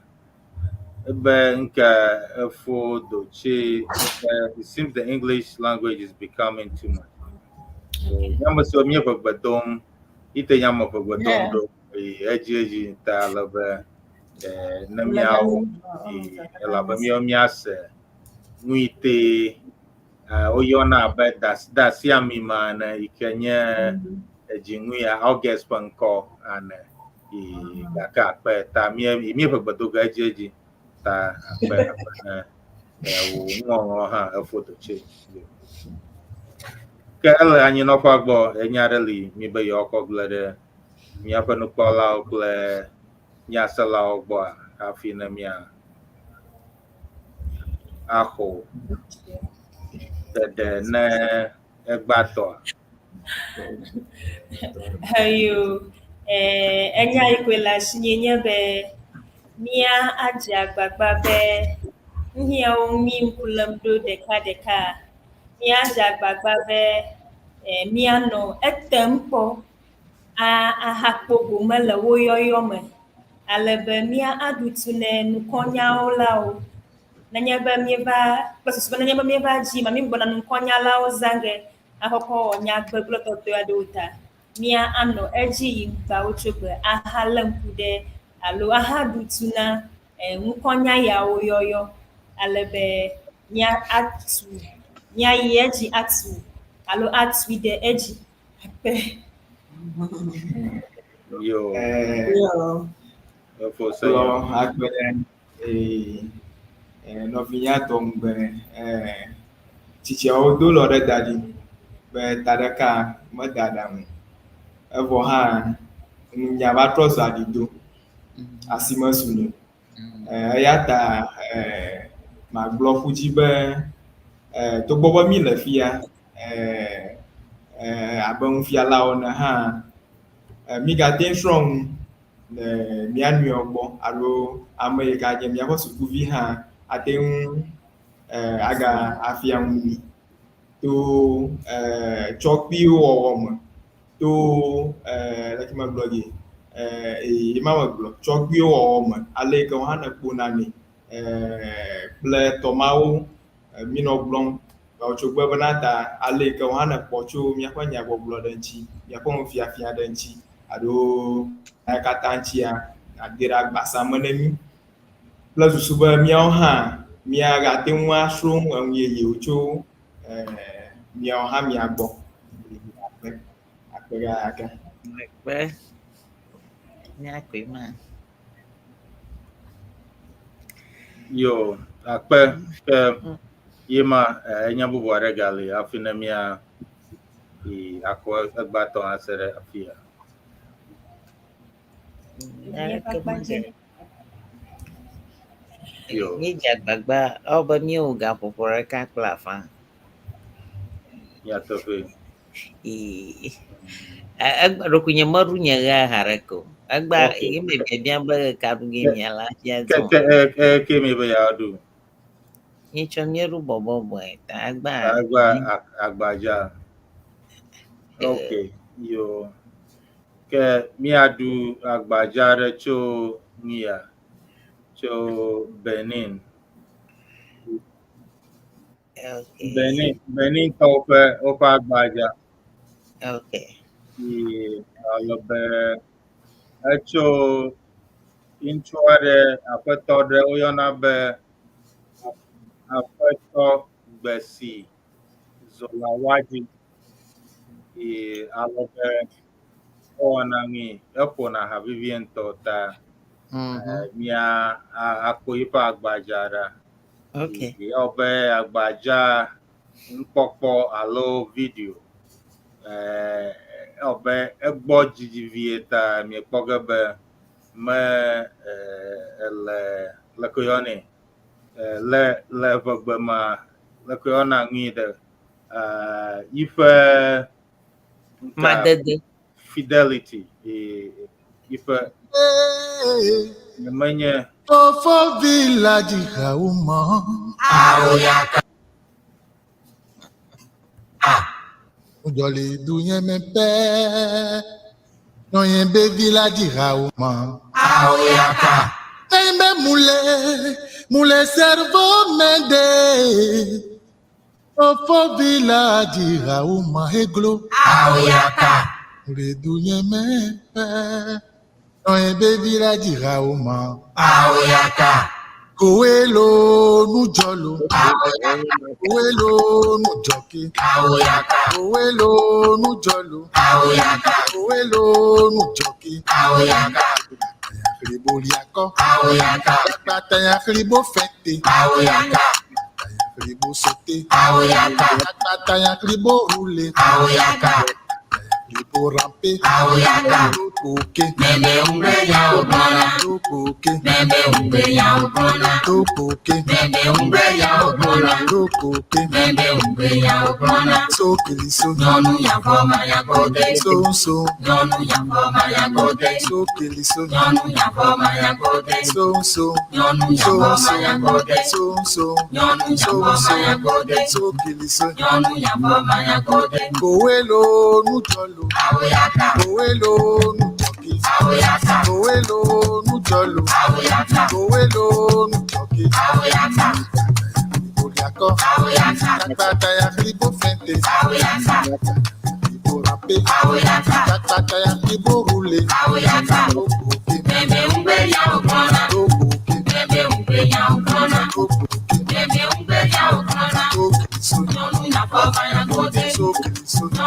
[SPEAKER 2] ebe nke efo doche it seems the English language is becoming too much. Nyame siwo míeƒe gbe dom ite nyame ƒe gbe dom ɖo edziedzi ta ale be ne míawo elabe míawo míase nu yi te woyɔna abe dasi ami ma ene yi ke nye dzinu ya August ƒe ŋkɔ ene gake akpe ta míeƒe gbe do ge edziedzi ta akpe akpe ne wò nuŋɔŋlɔ hã efo dotse. Ke ele anyinɔƒea gbɔ enya aɖe li mi be yewoakɔ gblẽ ɖe míaƒe nukpɔlawo kple nyaselawo gbɔa hafi ne mía axɔ ɖeɖe ne egbatɔa.
[SPEAKER 6] Eyo, enya yi koe le asinye nye be mía adze agbagba be nuhiawo mí ŋku lém ɖo ɖekaɖeka. Míadze agbagba be míanɔ etem kpɔ ahakpɔ gome le wo yɔyɔ me ale be mía aɖu tu ne nukɔnyawo la o. Nenye be míeva kple susu be nenye be míeva dzi ma mígbɔna nukɔnyalawo zã ge akɔkɔ wɔ nyagbegblẽ tɔtɔe aɖewo ta mía anɔ edzi yim gbawotsogbe ahalé ŋku ɖe alo ahaɖu tu na ŋkɔnya yawo yɔyɔ ale be mía atu míayi edzi atu alo atui ɖe edzi. Akpe.
[SPEAKER 2] Yo.
[SPEAKER 5] Yo.
[SPEAKER 2] Efo se
[SPEAKER 3] Kplɔ
[SPEAKER 2] yo.
[SPEAKER 3] akpe ɖe ee, e, nɔvinya tɔ ŋu be e, tsitsiawo do lɔ ɖe da ɖi be ta ɖeka meda aɖaŋu. Evɔ hã nunya va trɔ zu aɖido. Asi mesu nɛ o. E, eya ta e, magblɔ ƒu dzi be e, togbɔ be mí le fia e, e, abe nufialawo ene hã e, mígate ŋu srɔ̃ nu le mía nɔewo gbɔ alo ame yi ka nye míaƒe sukuvi hã ate ŋu e, aga afia nu mí to e, tsɔkpuiwo wɔwɔ me to e, leke megblɔ ɖi e, ye ma megblɔ tsɔkpuiwo wɔwɔ me ale yi ke wo hã nekpona nɛ e, kple tɔmawo e, mínɔ gblɔm tso gbe bena ta ale yi ke wo hã nekpɔ tso míaƒe nyagbɔgblɔ ɖe ŋuti, míaƒe nufiafia ɖe ŋuti alo ya katã ŋutia, nàde ɖe agbasa me ne mí kple susu be míawo hã míagate ŋu asrɔ̃ enu yeyewo tso e, miawo hã mia gbɔ. Akpe, akpe gãgã.
[SPEAKER 4] Akpe. Míakɔe ma.
[SPEAKER 2] Yo, akpe ke ye ma enya bubu aɖe gali hafi ne mía yi akɔ egbatɔ ase ɖe afia.
[SPEAKER 4] Aleke mege?
[SPEAKER 2] Yo.
[SPEAKER 4] Míedze agbagba ewɔ be míewɔ gaƒoƒo ɖeka kple afã.
[SPEAKER 2] Nyateƒe.
[SPEAKER 4] Ee, egbe ɖeko nye meɖu nye ɣea haɖeke o. Egbea
[SPEAKER 2] Okay.
[SPEAKER 4] ye me biabia be ka ɖu ge miala fia
[SPEAKER 2] Ke
[SPEAKER 4] zɔ.
[SPEAKER 2] ke e e ke mi be yeaɖu.
[SPEAKER 4] Míetsɔ míeɖu bɔbɔbɔe ta egbea
[SPEAKER 2] Agba agbadza. Okay. Yo. Ke míaɖu agbadza ɖe tso nia tso Benin.
[SPEAKER 4] Okay.
[SPEAKER 2] Benin Benin tɔwo ƒe woƒe agbadza.
[SPEAKER 4] Okay.
[SPEAKER 2] Yi ale be etso ŋutsu aɖe aƒetɔ ɖe woyɔna be aƒetɔ Gbesi Zolawadzi. Yi ale be ewɔna nui eƒona ha vevie ŋutɔ ta mía akpɔ eƒe agbadza ɖa.
[SPEAKER 4] Okay.
[SPEAKER 2] Yi ewɔ be agbadza nukpɔkpɔ alo video ewɔ be egbɔ dzidzi vie ta miekpɔ ge be me ele leke woyɔnɛ le le eʋegbe mea leke woyɔna nui ɖe yiƒe
[SPEAKER 4] Madede.
[SPEAKER 2] fidelity yiƒe nyemenye
[SPEAKER 11] Fofo village hawo mɔ. Ŋdzɔli du nye me pɛ. Nɔnye be village hawo mɔ. Eyi be mule, mule cerveau me de. Fofo village hawo mɔ heglo. Mule du nye me pɛ. Nɔnye be village hawo mɔ. Kowelo nudzɔlo. Kowelo nudzɔke. Kowelo nudzɔlo. Kowelo nudzɔke. Xlibo liakɔ. Kpataya xlibo fɛte. Xlibo sote. Kpataya xlibo roule. Xlibo rampe. Tokoke. Tokoke. Tokoke. Tokoke. Sokiliso. So so. Sokiliso. So so. So so. So so. So so. Sokiliso. Kowelo nudzɔlo. Kowelo nudzɔke. Kowelo nudzɔlo. Kowelo nudzɔke. Oliakɔ. Takpataya xlibo fɛnte. Xlibo rampe. Takpataya xlibo roule. Tokoke. Tokoke. Tokoke. Sokiliso. Sokiliso.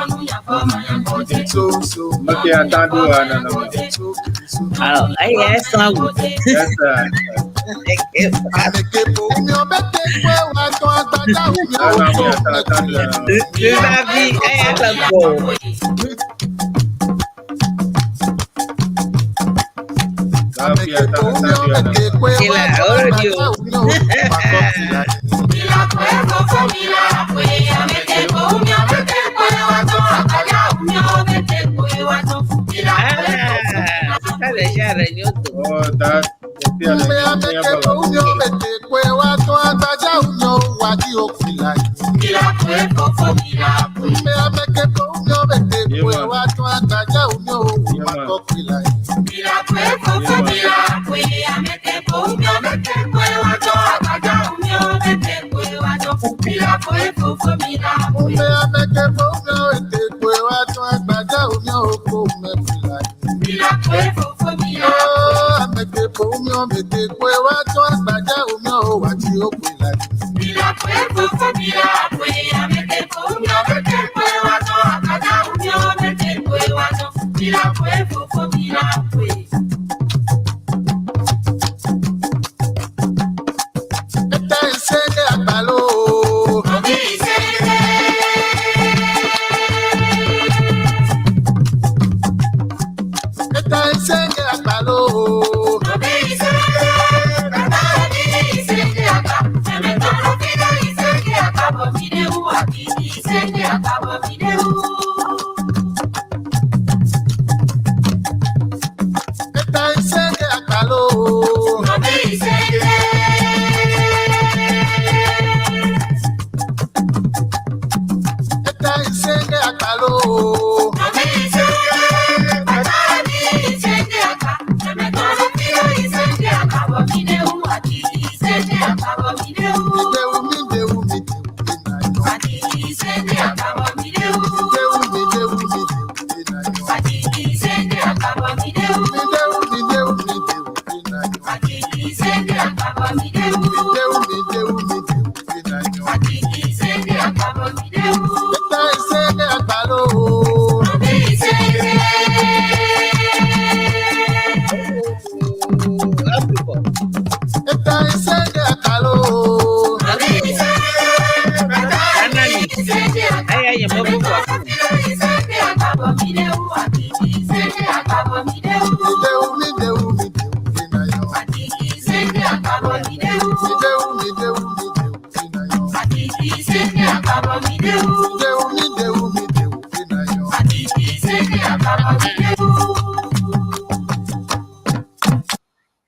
[SPEAKER 11] So so.
[SPEAKER 2] Meke ata ɖo wa nenema.
[SPEAKER 11] Sokiliso.
[SPEAKER 4] Oh, eya esã wu. Vivavi eya le gbɔ. Kila already o. Ah, sare nyoto.
[SPEAKER 2] Oh, that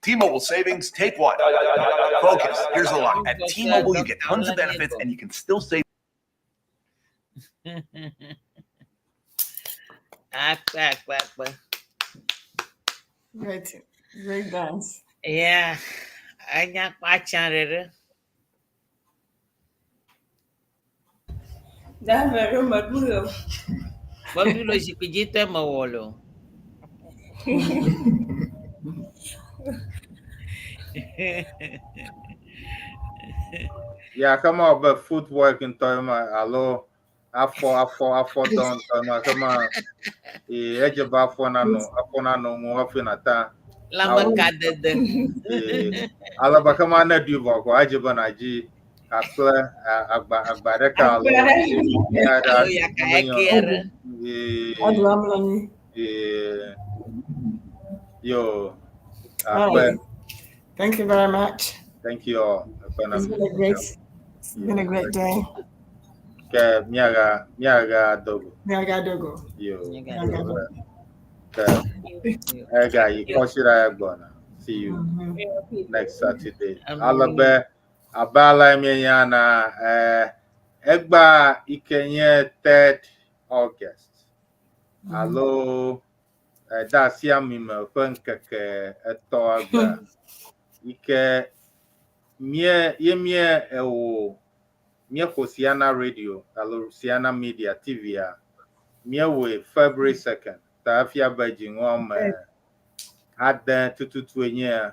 [SPEAKER 12] T-Mobile savings, take one. Focus. Here's the line. At T-Mobile, you get tons of benefits and you can still save.
[SPEAKER 4] Akpe akpe akpe.
[SPEAKER 5] Great, great dance.
[SPEAKER 4] Yeah. Anya kpacha rere.
[SPEAKER 6] Dame meɖu o.
[SPEAKER 4] Meɖu le zikpui dzi te mewɔ lo.
[SPEAKER 2] Ya kama be footwork ŋutɔ ma alo afɔ afɔ afɔ dɔ ŋutɔ ma kama ee edze be afɔ nanɔ afɔ nanɔ ŋu hafi nata.
[SPEAKER 4] Lãmekadede.
[SPEAKER 2] Ee ale be kama ne ɖui vɔ ko edze be nàdzi akple agba agba ɖeka alo ya ɖe
[SPEAKER 4] Alo yaka eke ɖe.
[SPEAKER 2] Ee
[SPEAKER 5] Aɖu amlɔ anyi.
[SPEAKER 2] ee yo
[SPEAKER 5] All
[SPEAKER 2] akpe.
[SPEAKER 5] right. Thank you very much.
[SPEAKER 2] Thank you all. Akpe na
[SPEAKER 5] It's
[SPEAKER 2] mi.
[SPEAKER 5] been a great, it's been a great day.
[SPEAKER 2] Ke miaga miaga dogo.
[SPEAKER 5] Nyagadogo.
[SPEAKER 2] Yo.
[SPEAKER 5] Nyagadogo.
[SPEAKER 2] Ke ega yi kɔsira ya gbɔna. See you next Saturday. Alabe abala mienya na eh egba ikenye 3rd August. Alo eh, da sia mi me ƒe ŋkeke etɔ̃a gbe. Ike mie ye mie ewo míeƒo Siana Radio alo Siana Media TV a míewɔe February 2nd ta efia be dziŋɔ me ade tututue nye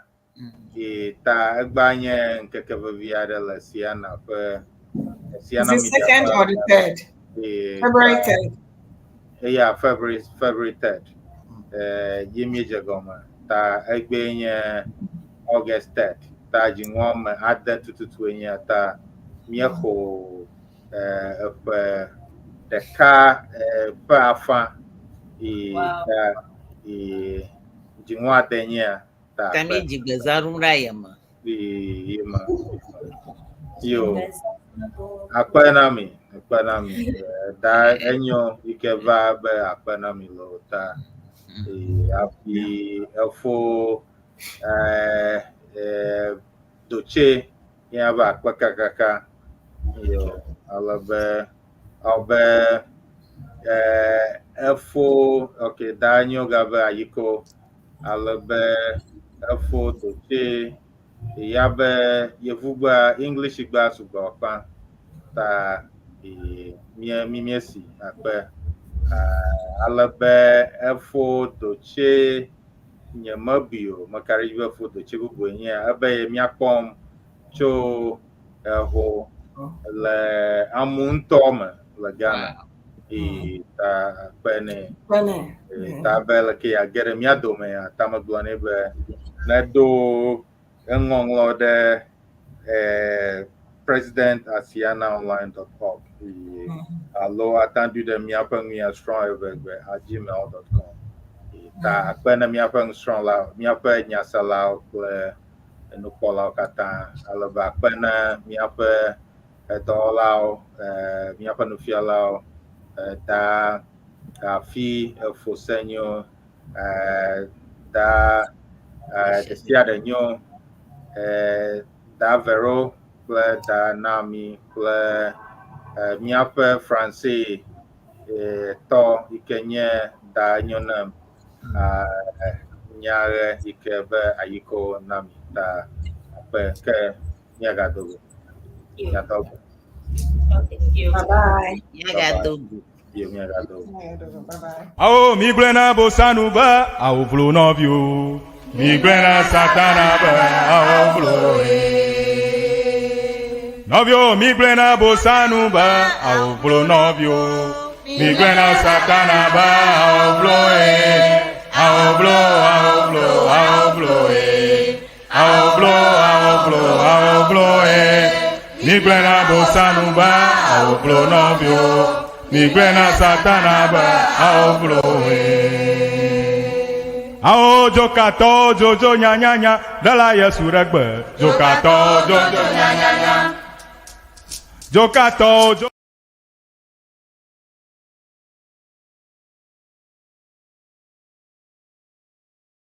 [SPEAKER 2] ye ta egba nye ŋkeke vevi aɖe le Siana ƒe Siana
[SPEAKER 5] Is it
[SPEAKER 2] Media
[SPEAKER 5] second
[SPEAKER 2] ƒe
[SPEAKER 5] or the third?
[SPEAKER 2] ee,
[SPEAKER 5] February
[SPEAKER 2] ta
[SPEAKER 5] 3rd.
[SPEAKER 2] eya February 3rd eh, ye míedze gɔme. Ta egbee nye August 3rd. Ta dziŋua me ade tututue nye ta míexɔ eƒe ɖeka ƒe afã yi ta yi dziŋua ade nyea ta.
[SPEAKER 4] Ta mi dzigbezã ɖum ɖe ayeme.
[SPEAKER 2] Yi ma. Yo. Akpe na mi, akpe na mi. Da enyo yi ke va be akpe na mi lo ta. Hafi efo dotse ya va akpe kakaka. Yo, ale be abe efo okay da enyo gabe ayiko ale be efo dotse ya be yevugbea English gbea sugbɔ kpa ta mie mi miesi akpe ale be efo dotse nye mebui o meka ɖe edzi be efo dotse bubue nye ebe ye míakpɔm tso eho le amu ŋutɔ me le Ghana. Ee, ta akpe nɛ. Ee, ta be leke yeage ɖe mía dome ta megblɔ nɛ be neɖo eŋɔŋlɔ ɖe president@sianaonline.org ee, alo ate ŋu ɖoe ɖe míaƒe nuya srɔ̃eʋegbe@gmail.com. Ee, ta akpe ne míaƒe nusrɔ̃lawo, míaƒe nyaselawo kple enukpɔlawo katã ale be akpe na míaƒe edɔwɔlawo, míaƒe nufialawo, da afi efo se nyo, da ɖe sia ɖe nyo, da Vero kple da Naomi kple míaƒe Franse tɔ yi ke nye da nyo nam nya ɣe yi ke be ayiko na mi ta akpe ke míagado go. Míado go.
[SPEAKER 5] Bye bye.
[SPEAKER 4] Míagado go.
[SPEAKER 2] Yo míagado go.
[SPEAKER 5] Bye bye.
[SPEAKER 1] Awo mi gblɔe na bosanu be awo vlo nɔviwo. Mi gblɔe na satana be awo vlo ye. Nɔviwo mi gblɔe na bosanu be awo vlo nɔviwo. Mi gblɔe na satana be awo vlo ye. Awo vlo, awo vlo, awo vlo ye. Awo vlo, awo vlo, awo vlo ye. Mi gblɔe na bosanu be awo vlo nɔviwo. Mi gblɔe na satana be awo vlo ye. Awo dzokatɔwo dzodzo nyanyanya ɖela Yesu ɖe gbe. Dzokatɔwo dzodzo nyanyanya. Dzokatɔwo dzo.